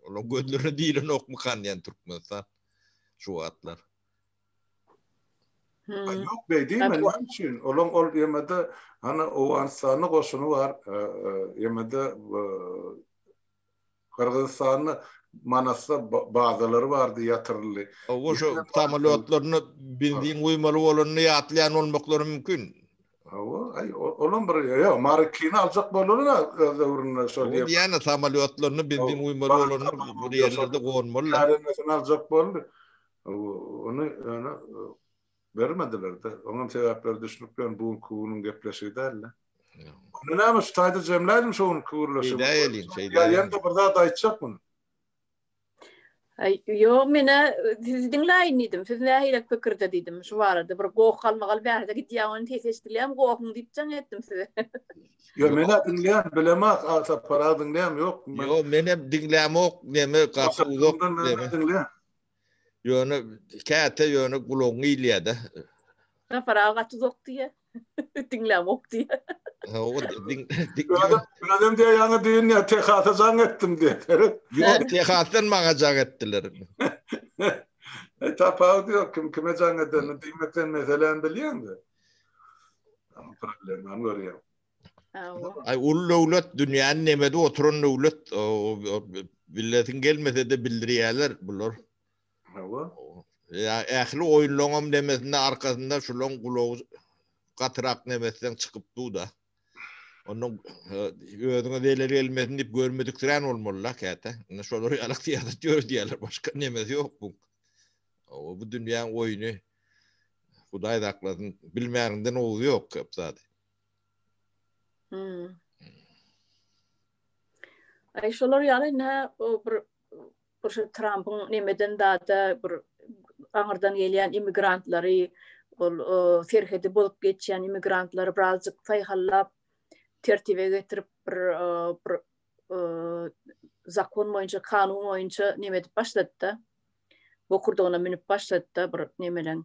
Speaker 2: Olaň gözlerine diýilenokmykan diýen Türkmenistan şu wagtlar.
Speaker 3: Hmm. Ýok beý diýme näme üçin? Olaň ol ýemede hany Owganystanda goşuny bar, ýemede Gyrgyzystanda Manasda bazalary bardy ýatyryldy.
Speaker 2: Hawa şo samolýotlaryna benzin guýmaly bolanyny ýatlaýan bolmaklary mümkin.
Speaker 3: Hawa, aý olam bir ýok, Marikini aljak boldular öz döwründe
Speaker 2: şol ýer. Diýýän samolýotlaryna benzin guýmaly bolanyny bir ýerlerde gonmaly.
Speaker 3: Ýarenmesini aljak boldy. Ony ýöne Bermediler-de. Oňam sebäpleri düşnükli, ýöne bu günki günüň gepleşigi däl-de. Onda näme, şu taýda jemläýliň şu günki gürleşigi.
Speaker 2: Şeýdäýeliň, şeýdäýeliň. Ýa
Speaker 3: ýene-de bir zat aýtjakmyň?
Speaker 1: Aý, ýok, men-ä sizi diňläýin diýdim. Siz nähilek pikirde diýdim şu barada. Bir goh galmagal bärde gidýär, ony ses eşidilýärmi gohuň diýip jaň etdim size.
Speaker 3: Ýok, men-ä diňleýän, bilemok, a Sapar aga diňleýärmi,
Speaker 2: ýokmy? Ýok, menem diňlämok, neme gaty uzak neme.
Speaker 3: Diňleýän.
Speaker 2: Ýöne käte ýöne gulagyňy ilýär-de.
Speaker 1: Sapar aga gaty uzak diýýär. Diňlämok diýýär.
Speaker 2: Hawa, diň
Speaker 3: diň. Özüm diýýär, ýaňy düýn diýýär, Tehasa jaň etdim diýýär. Seret.
Speaker 2: Ýok, Tehasdan maňa jaň etdiler.
Speaker 3: E, tapawudy ýok, kim kime jaň edenini diýmek sen meseläni bilýäň-de. Problemany görýäň.
Speaker 2: Aý uly döwlet dünýäni nemede oturan döwlet bilesiň gelmesede bildirýäler bular.
Speaker 3: Hawa.
Speaker 2: Ýa ähli oýunlaryňam nemesinde arkasynda şulaň gulagy gatyrak nemetseň çykyp dur-da. Ondan özüňe zelel gelmesin diýip görmediksirän bolmaly-la käte. Indi şolar ýaly syýasat ýöredýärler başga nemesi ýok bu. Bu dünýäň oýny. Hudaý saklasyn bilmäniňden gowusy ýok köp zady.
Speaker 1: Hmm. Ay şolar ýaly nä o bir bir şu Trumpyň nemeden dada bir aňyrdan gelýän immigrantlary ol serhedi bozup geçýän immigrantlary birazjyk saýhallap tertibe getirip bir bir zakon boýunça kanun boýunça neme edip başlady-da. Bokurdagyna münüp başlady-da bir nemeleň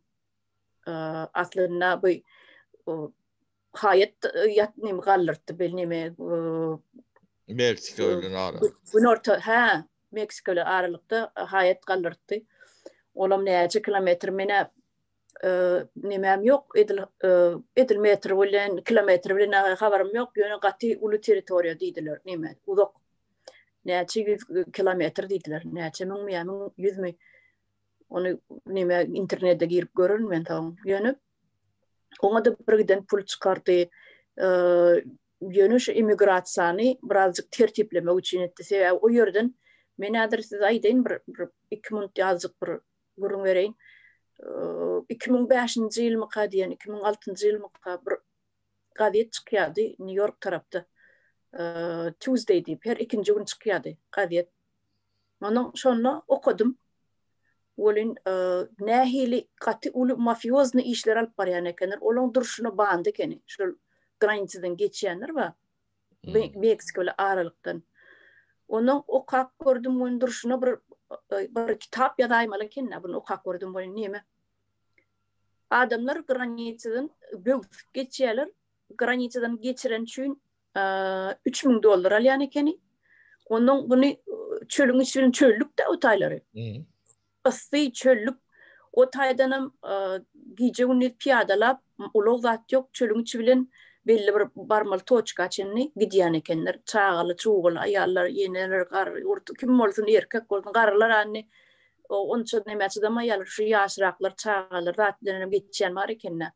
Speaker 1: aslynda bu haýat ýat neme galdyrtdy bel neme
Speaker 2: Meksika bilen ara.
Speaker 1: Günorta hä Meksika bilen aralykda haýat galdyrtdy. Olam näçe kilometr menä nemem ýok edil edil metr bilen kilometr bilen habarym ýok ýöne gaty uly territoriýa diýdiler neme uzak näçe ýüz kilometr diýdiler näçe müňmi ýa müň ýüzmi Ony neme internete girip görerin men soň. Ýöne oňa da bir giden pul çykardy. Ýöne şu immigrasiýany birazjyk tertiplemek üçin etdi. Sebäbi o ýerden men häzir size aýdaýyn bir, bir 2 minut ýazyjyk bir gürrüň bereýin. 2005-nji ýylmyka diýen, 2006-njy ýylmyka bir gazet çykýardy Nýu-Ýork tarapda. Tuesday diýip her ikinji gün çykýardy gazet. Onuň şonda okadym. Welin nähili gaty uly mafiozny işler alyp barýan ekenler. Olaň durşuna banda ekeni. Şol granisadan geçýänler bar. Meksika bilen aralykdan. Ondan okap gördüm, welin durşuna bir bir kitap ýazaýmaly eken-dä, bunu okap gördüm welin neme. Adamlar granisadan böwsüp geçýärler. Granisadan geçiren üçin 3000 dollar alýan ekeni. Ondan bunu çölüň içinden çöllük-de o taýlary. Yssy çöllük. O taýdanam gije gündiz pyýadalap, ulag zat ýok, çölüň içi bilen belli bir barmaly toçka çenli gidýän ekenler. Çagaly, çugaly, aýallar, eneler, garry, gurt, kim bolsun, erkek bolsun, garrylar anny onça nämä çydamaýarlar. Şu ýaşraklar, çagalar zat bilenem geçýän bar eken-dä.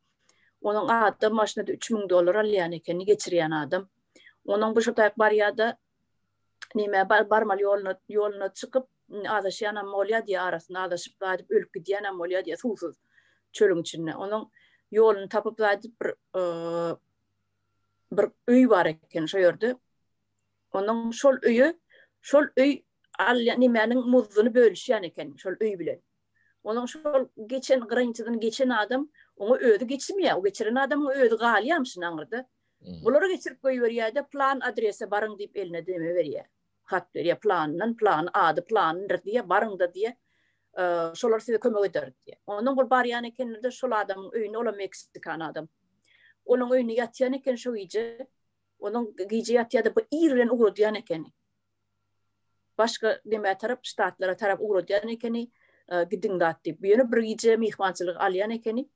Speaker 1: Onuň adam başyna-da 3000 dollar alýan ekeni geçirýän adam. Onuň bu şu taýyk barýa-da neme barmaly ýoluna ýoluna çykyp azaşýanam bolýar diýýär arasynda azaşyp gaýdyp ölüp gidýänem bolýar diýýär suwsuz çölüň içinde. Onuň ýoluny tapyp gaýdyp bir bir öý bar eken şo ýerde. Onuň şol öýe şol öý alýan nemäniň muzduny bölüşýän eken şol öý bilen. Onuň şol geçen granisadan geçen adam oňa özi geçmeýär. O geçiren adamyň özi galýarmyşyn aňyrda. Bulary geçirip goýberýär-de, plan adrese baryň diýip eline deme berýär. Hat berýär planyndan, plany ady planyndyr diýýär, baryň-da diýýär. Şolar size kömek eder diýýär. Ondan bul barýan ekenler-de şol adamyň öýüne, olam meksikan adam. Onuň öýünde ýatýan eken şo gije. Onuň gije ýatýar-da, bu ir bilen ugradýan ekeni. Başga nämä tarap, ştatlara tarap ugradýan ekeni, gidiň zat diýip. Ýöne bir gije myhmançylyk alýan ekeni.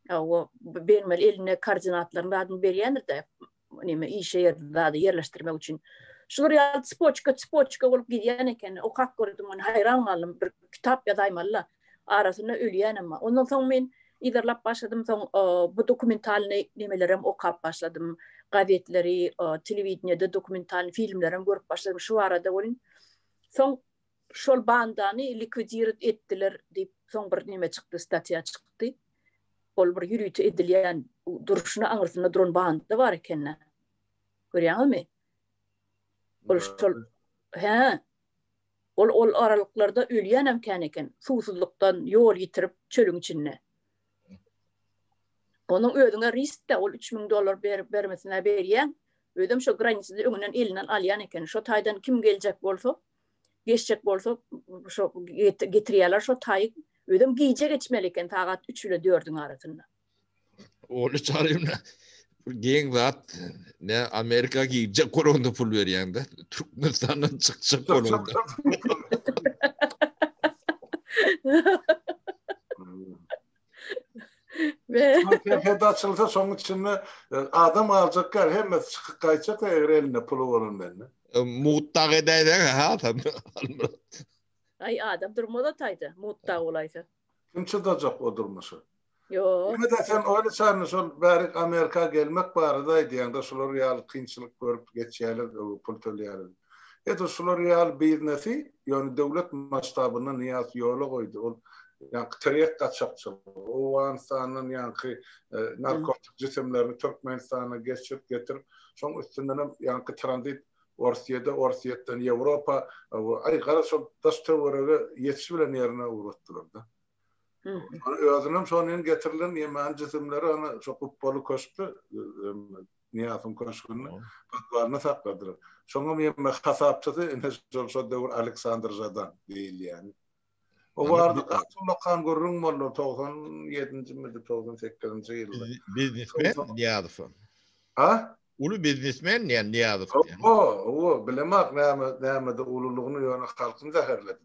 Speaker 1: O bermeli eline koordinatlaryny zadyny berýändir-de, näme işe ýer zady ýerleşdirmek üçin. Şular ýaly tspoçka, tspoçka bolup gidýän ekeni. Okap gördüm ony, haýran galdym. Bir kitap ýazaýmaly-la. Arasynda ölýänem bar. Ondan soň men yzarlap başladym, soň bu dokumentalnyý nemelerem okap başladym. Gazetleri, telewideniýede dokumentalnyý filmlerem görüp başladym şu barada welin. Soň şol bandany likwidirot etdiler diýip, soň bir neme çykdy, statýa çykdy. Ol bir ýörite edilýän durşuna aňyrsynda duran banda bar eken-dä. Görýäňizmi? Ol şol hä, Ol ol aralyklarda ölýänem kän eken, suwsuzlykdan ýol ýitirip çölüň içinde. Onuň özüňe risk-de, ol 3000 dollar berip bermesine berýäň, özem şo granisada öňünden elinden alýan eken. Şo taýdan kim geljek bolsa, geçjek bolsa, şo getirýärler şo taýy, özem gije geçmeli eken sagat 3 ile 4-üň arasynda.
Speaker 2: Ony çaryna bir geň zat ne Amerika girjek bolanda pul berýäňde Türkmenistandan çykjak bolanda.
Speaker 3: Serhet açylsa şoň içinde e, adam galjak ýer hemmesi çykyp gaýtjak eger elinde puly bolan bende.
Speaker 2: E, mugt dag edäýseň ha
Speaker 1: Aý adam durmaz o taýda mugt dag bolaýsa.
Speaker 3: Kim çydajak o durmuşa?
Speaker 1: Ýok.
Speaker 3: Ýene-de sen oýlaçanyny şol bärik Amerika gelmek barada aýdýaňda şular ýaly kynçylyk görüp geçýärler pul töleýärler. Edil şular ýaly biznesi ýöne döwlet masştabynda Nyýaz ýola goýdy. Ol. Ýaňky tirýek gaçakçylygy, Owganystandan ýaňky narkotik jisimlerini Türkmenistana geçirip getirip, şoň üstündenem ýaňky tranzit Orsýede, Orsýetden Ýewropa, aý gara şol daş töwerege ýetiş bilen ýerine ugratdylar-da. Özünem şonuň getirilen ýemäni jisimleri ana şo gupbaly köşkde Nyýazowyň köşgünde podwalynda sakladylar. Şoňam ýeme hasapçysy ine şol şo döwür Aleksandr Žadan diýilýäni. O barada gaty ullakan gürrüň boldy 97-njimidi, 98-nji ýylda.
Speaker 2: Biznesmen Nyýazow.
Speaker 3: Ha?
Speaker 2: Uly biznesmen diýen Nyýazow
Speaker 3: diýen. Hawa, hawa, bilemok näme nämede ululygyny ýöne halkyny zäherledi.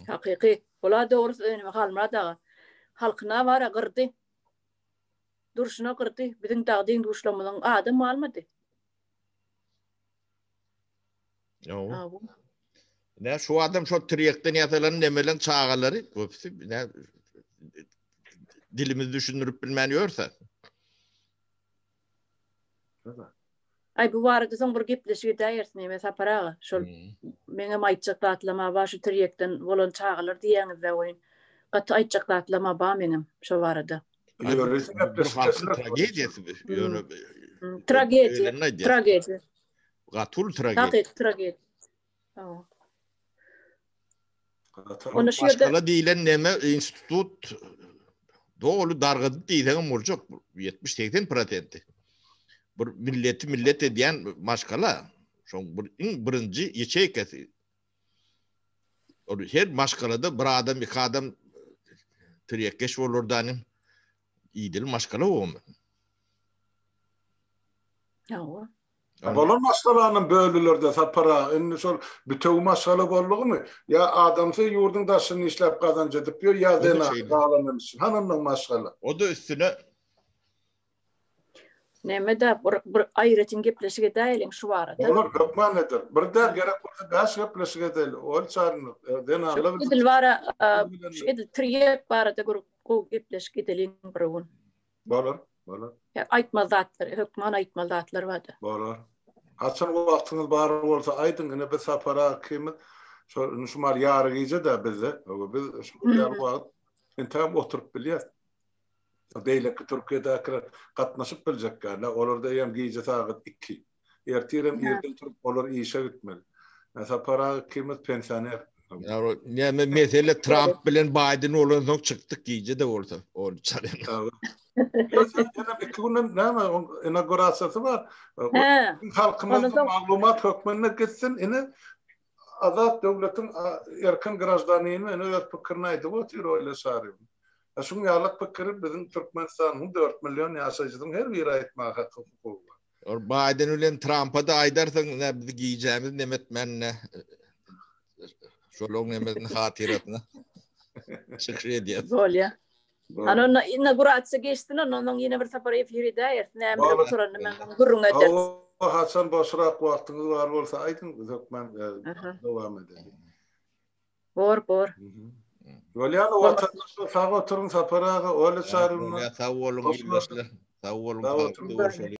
Speaker 1: Hakyky. Ola dogrusy önüme Halmyrat aga. Halkyna bara gyrdy. Durşuna gyrdy. Biziň dag deň duşlarymyzyň adam galmady.
Speaker 2: Ýok. Ne şu adam şo tirýekden ýasalan nemelen çagalary köpüsi ne dilimizi düşündirip bilmän ýörse.
Speaker 1: Aý bu barada soň bir gepleşik edäýeris neme Sapar aga. Şol meňem aýtjak zatlama bar şu tirýekden bolan çagalar diýýäňizde oýun. Gaty aýtjak zatlama bar meňem şo barada.
Speaker 2: Tragediýasy bu. Ýöne
Speaker 1: tragediýa. Tragediýa.
Speaker 2: Gaty uly tragediýa.
Speaker 1: Hakyky tragediýa.
Speaker 2: Onda şu ýerde Maşgala diýlen neme institut doly dargady diýseňem boljak. 70-80 prosenti. Bir milleti millet edýän maşgala. Şoň bir iň birinji ýeçeýkasy. Ol her maşgalada bir adam, iki adam tirýekkeş bolar danyň. Idil maşgala o.
Speaker 1: Hawa.
Speaker 3: Bolan maşgalanyň bölülerde Sapar aga indi şol bütewi maşgala boldugymy ýa adamsy ýurduň daşynda işläp gazanç edip ýör ýa zenany galan üçin hany onnoň maşgala.
Speaker 2: O-da üstüne.
Speaker 1: Neme-de bir bir aýratyn gepleşik edäýeliň şu barada.
Speaker 3: Bolar hökman eder. Bir däl gerek bolsa bäş gepleşik edeli. Ol çaryny zenanlar
Speaker 1: bilen. Edil bara şu edil tirýek barada bir gowy gepleşik edeliň bir gün.
Speaker 3: Bolar. Bolar.
Speaker 1: Ýa aýtmaly zatlar, hökman aýtmaly zatlar bardy.
Speaker 3: Bolar. Haçan wagtyňyz bar bolsa aýdyň, ine biz Sapar aga ikimiz şo indi şu mal ýary gije-dä bizde. Biz şu ýaly wagt entägem oturyp bilýäs. Beýleki Türkiýedäkiler gatnaşyp biljek däl-ä. Olarda eýýäm gije sagat 2. Ertirem irden turup olar işe gitmeli. Sapar aga ikimiz pensioner.
Speaker 2: Näme mesele Trump bilen Biden bolansoň çykdyk gije-de bolsa. Ol çalýan.
Speaker 3: Iki günden näme inaugurasiýasy bar. Halkymyz maglumat hökmünde gitsin ine azat döwletiň erkin graždanini ine öz pikirini aýdyp otyr Oýla Şaryýew. Şuň ýaly pikiri biziň Türkmenistanyň 4 million ýaşaýjysynyň her biri aýtmaga haky hukugy bar.
Speaker 2: Ol Biden bilen Trumpa-da aýdarsyň, ine bizi gijämiz neme etmän ne şolaryň nemesini hatyrasyna çykyş edýär.
Speaker 1: Bolýar. Ana onda inaugurasiýa geçsin, ondan soň ýene bir sapar efir edäýeris. Näme bilen gutaranyny men gürrüň ederis.
Speaker 3: Hawa, haçan boşrak wagtyňyz bar bolsa aýdyň, biz hökman dowam edeliň.
Speaker 1: Bor, bor.
Speaker 3: Bolýar, watandaşlar sag oturyň Sapar aga, Oля Çaryýewna.
Speaker 2: Sag boluň ildeşler. Sag boluň.